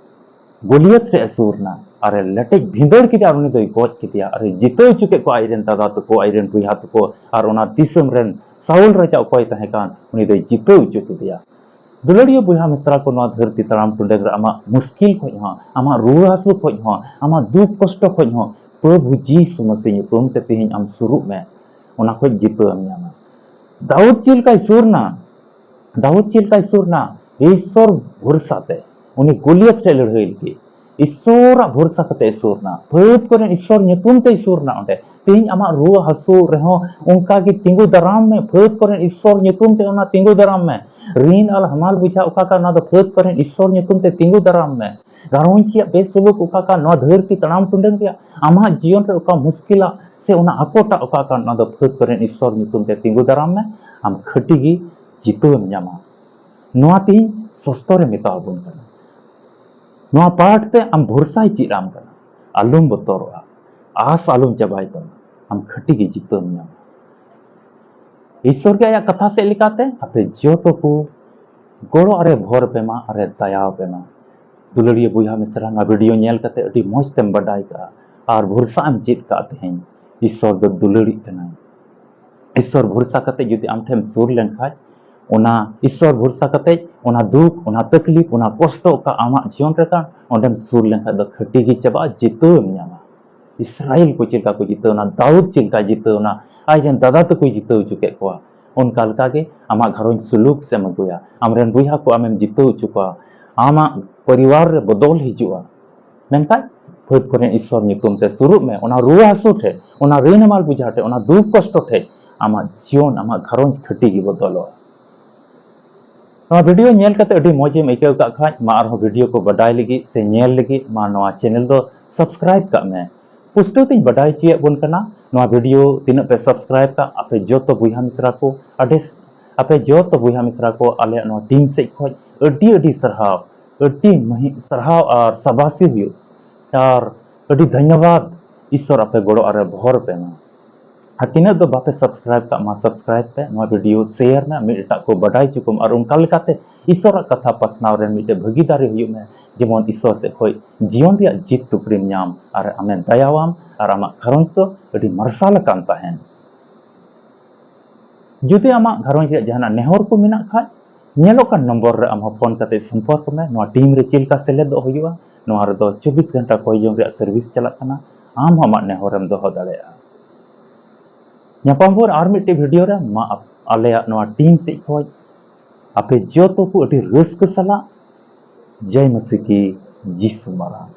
ᱜᱚᱞᱤᱭᱟᱛ ᱨᱮ ᱥᱩᱨ ᱮᱱᱟ, ᱟᱨᱮ ᱞᱮᱴᱮᱡ ᱵᱷᱤᱸᱫᱟᱹᱲ ᱠᱮᱫᱮᱭᱟ, ᱟᱨ ᱩᱱᱤ ᱫᱚᱭ ᱜᱚᱡ ᱠᱮᱫᱮᱭᱟ, ᱟᱨᱮ ᱡᱤᱛᱟᱹᱣ ᱦᱚᱪᱚ ᱠᱮᱫ ᱠᱚᱣᱟ ᱟᱡᱨᱮᱱ ᱫᱟᱫᱟ ᱛᱟᱠᱚ, ᱟᱡᱨᱮᱱ ᱵᱚᱭᱦᱟ ᱛᱟᱠᱚ, ᱟᱨ ᱚᱱᱟ ᱫᱤᱥᱚᱢ ᱨᱮᱱ ᱥᱟᱣᱩᱞ ᱨᱟᱡᱟ ᱚᱠᱚᱭ ᱛᱟᱦᱮᱸ ᱠᱟᱱ, ᱩᱱᱤ ᱫᱚᱭ ᱡᱤᱛᱟᱹᱣ ᱦᱚᱪᱚ ᱠᱮᱫᱮᱭᱟ᱾ ᱫᱩᱞᱟᱹᱲᱤᱭᱟᱹ ᱵᱚᱭᱦᱟ ᱢᱤᱥᱨᱟ ᱠᱚ, ᱱᱚᱣᱟ ᱫᱷᱟᱹᱨᱛᱤ ᱛᱟᱲᱟᱢ ᱴᱩᱰᱟᱹᱝ ᱨᱮ ᱟᱢᱟᱜ ᱢᱩᱥᱠᱤᱞ ᱠᱷᱚᱡ ᱦᱚᱸ, ᱟᱢᱟᱜ ᱨᱩᱣᱟᱹ ᱦᱟᱹᱥᱩ ᱠᱷᱚᱡ ᱦᱚᱸ, ᱟᱢᱟᱜ ᱫᱩᱠ ᱠᱚᱥᱴᱚ ᱠᱷᱚᱡ ᱦᱚᱸ, ᱯᱨᱚᱵᱷᱩ ᱡᱤᱥᱩ ᱢᱟᱥᱤ ᱧᱩᱛᱩᱢ ᱛᱮ ᱛᱮᱦᱮᱧ ᱟᱢ ᱥᱩᱨᱩᱜ ᱢᱮ, ᱚᱱᱟ ᱠᱷᱚᱡ ᱡᱤᱛᱟᱹᱣ ᱮᱢ ᱧᱟᱢᱟ᱾ ᱫᱟᱣᱩᱫ ᱪᱮᱫ ᱞᱮᱠᱟᱭ ᱥᱩᱨ ᱮᱱᱟ? ᱫᱟᱣᱩᱫ ᱪᱮᱫ ᱞᱮᱠᱟᱭ ᱥᱩᱨ ᱮᱱᱟ? ᱤᱥᱥᱚᱨ ᱵᱷᱚᱨᱥᱟ ᱛᱮ ᱩᱱᱤ ᱜᱚᱞᱤᱭᱟᱛ ᱴᱷᱮᱡ ᱞᱟᱹᱲᱦᱟᱹᱭ ᱞᱟᱹᱜᱤᱫ ᱤᱥᱥᱚᱨᱟᱜ ᱵᱷᱚᱨᱥᱟ ᱠᱟᱛᱮ ᱥᱩᱨ ᱮᱱᱟ᱾ ᱯᱷᱟᱹᱫ ᱠᱚᱨᱮᱱ ᱤᱥᱥᱚᱨ ᱧᱩᱛᱩᱢ ᱛᱮᱭ ᱥᱩᱨ ᱮᱱᱟ ᱚᱸᱰᱮ᱾ ᱛᱮᱦᱮᱧ ᱟᱢᱟᱜ ᱨᱩᱣᱟᱹ ᱦᱟᱹᱥᱩ ᱨᱮᱦᱚᱸ ᱚᱱᱠᱟ ᱜᱮ ᱛᱤᱸᱜᱩ ᱫᱟᱨᱟᱢ ᱢᱮ᱾ ᱯᱷᱟᱹᱫ ᱠᱚᱨᱮᱱ ᱤᱥᱥᱚᱨ ᱧᱩᱛᱩᱢ ᱛᱮ ᱚᱱᱟ ᱛᱤᱸᱜᱩ ᱫᱟᱨᱟᱢ ᱢᱮ᱾ ᱨᱤᱱ ᱟᱨ ᱦᱟᱢᱟᱞ ᱵᱩᱡᱷᱟᱹᱜ ᱚᱠᱟ ᱠᱟᱱ, ᱚᱱᱟ ᱫᱚ ᱯᱷᱟᱹᱫ ᱠᱚᱨᱮᱱ ᱤᱥᱥᱚᱨ ᱧᱩᱛᱩᱢ ᱛᱮ ᱛᱤᱸᱜᱩ ᱫᱟᱨᱟᱢ ᱢᱮ᱾ ᱜᱷᱟᱨᱚᱸᱡᱽ ᱨᱮᱭᱟᱜ ᱵᱮᱥᱩᱞᱩᱠ ᱚᱠᱟ ᱠᱟᱱ, ᱱᱚᱣᱟ ᱫᱷᱟᱹᱨᱛᱤ ᱛᱟᱲᱟᱢ ᱴᱩᱰᱟᱹᱝ ᱨᱮᱭᱟᱜ ᱟᱢᱟᱜ ᱡᱤᱭᱚᱱ ᱨᱮ ᱚᱠᱟ ᱢᱩᱥᱠᱤᱞᱟᱜ ᱥᱮ ᱚᱱᱟ ᱟᱠᱚᱴᱟᱜ ᱚᱠᱟ ᱠᱟᱱ, ᱚᱱᱟ ᱫᱚ ᱯᱷᱟᱹᱫ ᱠᱚᱨᱮᱱ ᱤᱥᱥᱚᱨ ᱧᱩᱛᱩᱢ ᱛᱮ ᱛᱤᱸᱜᱩ ᱫᱟᱨᱟᱢ ᱢᱮ᱾ ᱟᱢ ᱠᱷᱟᱹᱴᱤ ᱜᱮ ᱡᱤᱛᱟᱹᱣ ᱮᱢ ᱧᱟᱢᱟ᱾ ᱱᱚᱣᱟ ᱛᱮᱦᱮᱧ ᱥᱚᱥᱛᱚᱨᱮ ᱢᱮᱛᱟ ᱟᱵᱚᱱ ᱠᱟᱱᱟ᱾ ᱱᱚᱣᱟ ᱯᱟᱴ ᱛᱮ ᱟᱢ ᱵᱷᱚᱨᱥᱟᱭ ᱪᱮᱫ ᱟᱢ ᱠᱟᱱᱟ᱾ ᱟᱞᱚᱢ ᱵᱚᱛᱚᱨᱚᱜᱼᱟ, ᱟᱥ ᱟᱞᱚᱢ ᱪᱟᱵᱟᱭ ᱛᱟᱢᱟ, ᱟᱢ ᱠᱷᱟᱹᱴᱤ ᱜᱮ ᱡᱤᱛᱟᱹᱣ ᱮᱢ ᱧᱟᱢᱟ᱾ ᱤᱥᱥᱚᱨ ᱜᱮ ᱟᱭᱟᱜ ᱠᱟᱛᱷᱟ ᱥᱮᱫ ᱞᱮᱠᱟᱛᱮ ᱟᱯᱮ ᱡᱚᱛᱚ ᱠᱚ ᱜᱚᱲᱚ ᱟᱨᱮ ᱵᱷᱚᱨ ᱯᱮ ᱢᱟ, ᱟᱨᱮ ᱫᱟᱭᱟ ᱯᱮ ᱢᱟ᱾ ᱫᱩᱞᱟᱹᱲᱤᱭᱟᱹ ᱵᱚᱭᱦᱟ ᱢᱤᱥᱨᱟ, ᱱᱚᱣᱟ ᱵᱷᱤᱰᱤᱭᱳ ᱧᱮᱞ ᱠᱟᱛᱮ ᱟᱹᱰᱤ ᱢᱚᱡᱽ ᱛᱮᱢ ᱵᱟᱰᱟᱭ ᱠᱟᱜᱼᱟ ᱟᱨ ᱵᱷᱚᱨᱥᱟ ᱮᱢ ᱪᱮᱫ ᱠᱟᱜᱼᱟ᱾ ᱛᱮᱦᱮᱧ ᱤᱥᱥᱚᱨ ᱫᱚ ᱫᱩᱞᱟᱹᱲᱤᱜ ᱠᱟᱱᱟᱭ᱾ ᱤᱥᱥᱚᱨ ᱵᱷᱚᱨᱥᱟ ᱠᱟᱛᱮ ᱡᱩᱫᱤ ᱟᱢ ᱴᱷᱮᱱ ᱥᱩᱨ ᱞᱮᱱᱠᱷᱟᱡ, ᱚᱱᱟ ᱤᱥᱥᱚᱨ ᱵᱷᱚᱨᱥᱟ ᱠᱟᱛᱮ ᱚᱱᱟ ᱫᱩᱠ, ᱚᱱᱟ ᱛᱟᱠᱞᱤᱯ, ᱚᱱᱟ ᱠᱚᱥᱴᱚ ᱚᱠᱟ ᱟᱢᱟᱜ ᱡᱤᱭᱚᱱ ᱨᱮ ᱠᱟᱱ, ᱚᱸᱰᱮᱢ ᱥᱩᱨ ᱞᱮᱱᱠᱷᱟᱡ ᱫᱚ ᱠᱷᱟᱹᱴᱤ ᱜᱮ ᱪᱟᱵᱟᱜᱼᱟ, ᱡᱤᱛᱟᱹᱣ ᱮᱢ ᱧᱟᱢᱟ᱾ ᱤᱥᱨᱟᱭᱮᱞ ᱠᱚ ᱪᱮᱫ ᱞᱮᱠᱟ ᱠᱚ ᱡᱤᱛᱟᱹᱣ ᱮᱱᱟ, ᱫᱟᱣᱩᱫ ᱪᱮᱫ ᱞᱮᱠᱟᱭ ᱡᱤᱛᱟᱹᱣ ᱮᱱᱟ, ᱟᱡᱨᱮᱱ ᱫᱟᱫᱟ ᱛᱟᱠᱚᱭ ᱡᱤᱛᱟᱹᱣ ᱦᱚᱪᱚ ᱠᱮᱫ ᱠᱚᱣᱟ᱾ ᱚᱱᱠᱟ ᱞᱮᱠᱟᱜᱮ ᱟᱢᱟᱜ ᱜᱷᱟᱨᱚᱸᱡᱽ ᱥᱩᱞᱩᱠ ᱥᱮᱫ ᱮᱢ ᱟᱹᱜᱩᱭᱟ, ᱟᱢᱨᱮᱱ ᱵᱚᱭᱦᱟ ᱠᱚ ᱟᱢᱮᱢ ᱡᱤᱛᱟᱹᱣ ᱦᱚᱪᱚ ᱠᱚᱣᱟ, ᱟᱢᱟᱜ ᱯᱚᱨᱤᱵᱟᱨ ᱨᱮ ᱵᱚᱫᱚᱞ ᱦᱤᱡᱩᱜᱼᱟ᱾ ᱢᱮᱱᱠᱷᱟᱱ ᱯᱷᱟᱹᱫ ᱠᱚᱨᱮᱱ ᱤᱥᱥᱚᱨ ᱧᱩᱛᱩᱢ ᱛᱮ ᱥᱩᱨᱩᱜ ᱢᱮ᱾ ᱚᱱᱟ ᱨᱩᱣᱟᱹ ᱦᱟᱹᱥᱩ ᱴᱷᱮᱡ, ᱚᱱᱟ ᱨᱤᱱ ᱦᱟᱢᱟᱞ ᱵᱩᱡᱷᱟᱹᱣ ᱴᱷᱮᱡ, ᱚᱱᱟ ᱫᱩᱠ ᱠᱚᱥᱴᱚ ᱴᱷᱮᱡ ᱟᱢᱟᱜ ᱡᱤᱭᱚᱱ, ᱟᱢᱟᱜ ᱜᱷᱟᱨᱚᱸᱡᱽ ᱠᱷᱟᱹᱴᱤ ᱜᱮ ᱵᱚᱫᱚᱞᱚᱜᱼᱟ᱾ ᱱᱚᱣᱟ ᱵᱷᱤᱰᱤᱭᱳ ᱧᱮᱞ ᱠᱟᱛᱮ ᱟᱹᱰᱤ ᱢᱚᱡᱽ ᱮᱢ ᱟᱹᱭᱠᱟᱹᱣ ᱠᱟᱜ ᱠᱷᱟᱡ, ᱢᱟ ᱟᱨᱦᱚᱸ ᱵᱷᱤᱰᱤᱭᱳ ᱠᱚ ᱵᱟᱰᱟᱭ ᱞᱟᱹᱜᱤᱫ ᱥᱮ ᱧᱮᱞ ᱞᱟᱹᱜᱤᱫ ᱢᱟ ᱱᱚᱣᱟ ᱪᱮᱱᱮᱞ ᱫᱚ ᱥᱟᱵᱥᱠᱨᱟᱭᱤᱵ ᱠᱟᱜ ᱢᱮ᱾ ᱯᱩᱥᱴᱟᱹᱣ ᱛᱤᱧ ᱵᱟᱰᱟᱭ ᱦᱚᱪᱚᱭᱮᱫ ᱵᱚᱱ ᱠᱟᱱᱟ, ᱱᱚᱣᱟ ᱵᱷᱤᱰᱤᱭᱳ ᱛᱤᱱᱟᱹᱜ ᱯᱮ ᱥᱟᱵᱥᱠᱨᱟᱭᱤᱵ ᱠᱟᱜ, ᱟᱯᱮ ᱡᱚᱛᱚ ᱵᱚᱭᱦᱟ ᱢᱤᱥᱨᱟ ᱠᱚ, ᱟᱹᱰᱤ, ᱟᱯᱮ ᱡᱚᱛᱚ ᱵᱚᱭᱦᱟ ᱢᱤᱥᱨᱟ ᱠᱚ, ᱟᱞᱮᱭᱟᱜ ᱱᱚᱣᱟ ᱴᱤᱢ ᱥᱮᱫ ᱠᱷᱚᱡ ᱟᱹᱰᱤ ᱟᱹᱰᱤ ᱥᱟᱨᱦᱟᱣ, ᱟᱹᱰᱤ ᱢᱟᱹᱦᱤ-, ᱥᱟᱨᱦᱟᱣ ᱟᱨ ᱥᱟᱵᱟᱥᱤ ᱦᱩᱭᱩᱜ᱾ ᱟᱨ ᱟᱹᱰᱤ ᱫᱷᱚᱱᱭᱚᱵᱟᱫ, ᱤᱥᱥᱚᱨ ᱟᱯᱮ ᱜᱚᱲᱚ ᱟᱨᱮ ᱵᱷᱚᱨ ᱯᱮ ᱢᱟ᱾ ᱟᱨ ᱛᱤᱱᱟᱹᱜ ᱫᱚ ᱵᱟᱯᱮ subscribe ᱠᱟᱜ ᱢᱟ, subscribe ᱯᱮ, ᱱᱚᱣᱟ video share ᱢᱮ, ᱢᱤᱫ ᱮᱴᱟᱜ ᱠᱚ ᱵᱟᱰᱟᱭ ᱦᱚᱪᱚ ᱠᱚᱢ, ᱟᱨ ᱚᱱᱠᱟ ᱞᱮᱠᱟᱛᱮ ᱤᱥᱥᱚᱨᱟᱜ ᱠᱟᱛᱷᱟ ᱯᱟᱥᱱᱟᱣ ᱨᱮ ᱢᱤᱫᱴᱮᱡ ᱵᱷᱟᱹᱜᱤᱫᱟᱨᱤ ᱦᱩᱭᱩᱜ ᱢᱮ, ᱡᱮᱢᱚᱱ ᱤᱥᱥᱚᱨ ᱥᱮᱫ ᱠᱷᱚᱱ ᱡᱤᱭᱚᱱ ᱨᱮᱭᱟᱜ ᱡᱤᱛ ᱴᱩᱠᱨᱤᱢ ᱧᱟᱢ ᱟᱨ ᱟᱢᱮ ᱫᱟᱭᱟᱣᱟᱢ ᱟᱨ ᱟᱢᱟᱜ ᱜᱷᱟᱨᱚᱸᱡᱽ ᱫᱚ ᱟᱹᱰᱤ ᱢᱟᱨᱥᱟᱞ ᱟᱠᱟᱱ ᱛᱟᱦᱮᱱ᱾ ᱡᱩᱫᱤ ᱟᱢᱟᱜ ᱜᱷᱟᱨᱚᱸᱡᱽ ᱨᱮᱭᱟᱜ ᱡᱟᱦᱟᱱᱟᱜ ᱱᱮᱦᱚᱨ ᱠᱚ ᱢᱮᱱᱟᱜ ᱠᱷᱟᱡ, ᱧᱮᱞᱚᱜ ᱠᱟᱱ ᱱᱚᱢᱵᱚᱨ ᱨᱮ ᱟᱢ ᱦᱚᱸ ᱯᱷᱳᱱ ᱠᱟᱛᱮ ᱥᱚᱢᱯᱚᱨᱠ ᱢᱮ᱾ ᱱᱚᱣᱟ ᱴᱤᱢ ᱨᱮ ᱪᱮᱫ ᱞᱮᱠᱟ ᱥᱮᱞᱮᱫᱚᱜ ᱦᱩᱭᱩᱜᱼᱟ, ᱱᱚᱣᱟ ᱨᱮᱫᱚ ᱪᱚᱵᱵᱤᱥ ᱜᱷᱚᱱᱴᱟ ᱠᱚᱭ ᱡᱚᱝ ᱨᱮᱭᱟᱜ ᱥᱟᱨᱵᱷᱤᱥ ᱪᱟᱞᱟᱜ ᱠᱟᱱᱟ᱾ ᱟᱢ ᱦᱚᱸ ᱟᱢᱟᱜ ᱱᱮᱦᱚᱨᱮᱢ ᱫᱚᱦᱚ ᱫᱟᱲᱮᱭᱟᱜᱼᱟ᱾ ᱧᱟᱯᱟᱢ ᱵᱷᱳᱨ ᱟᱨ ᱢᱤᱫᱴᱮᱡ ᱵᱷᱤᱰᱤᱭᱳ ᱨᱮ᱾ ᱢᱟ ᱟᱯ-, ᱟᱞᱮᱭᱟᱜ ᱱᱚᱣᱟ ᱴᱤᱢ ᱥᱮᱫ ᱠᱷᱚᱡ ᱟᱯᱮ ᱡᱚᱛᱚ ᱠᱚ ᱟᱹᱰᱤ ᱨᱟᱹᱥᱠᱟᱹ ᱥᱟᱞᱟᱜ ᱡᱟᱭ ᱢᱟᱹᱥᱤ ᱠᱤ ᱡᱤᱥᱩ ᱢᱟᱨᱟᱝ᱾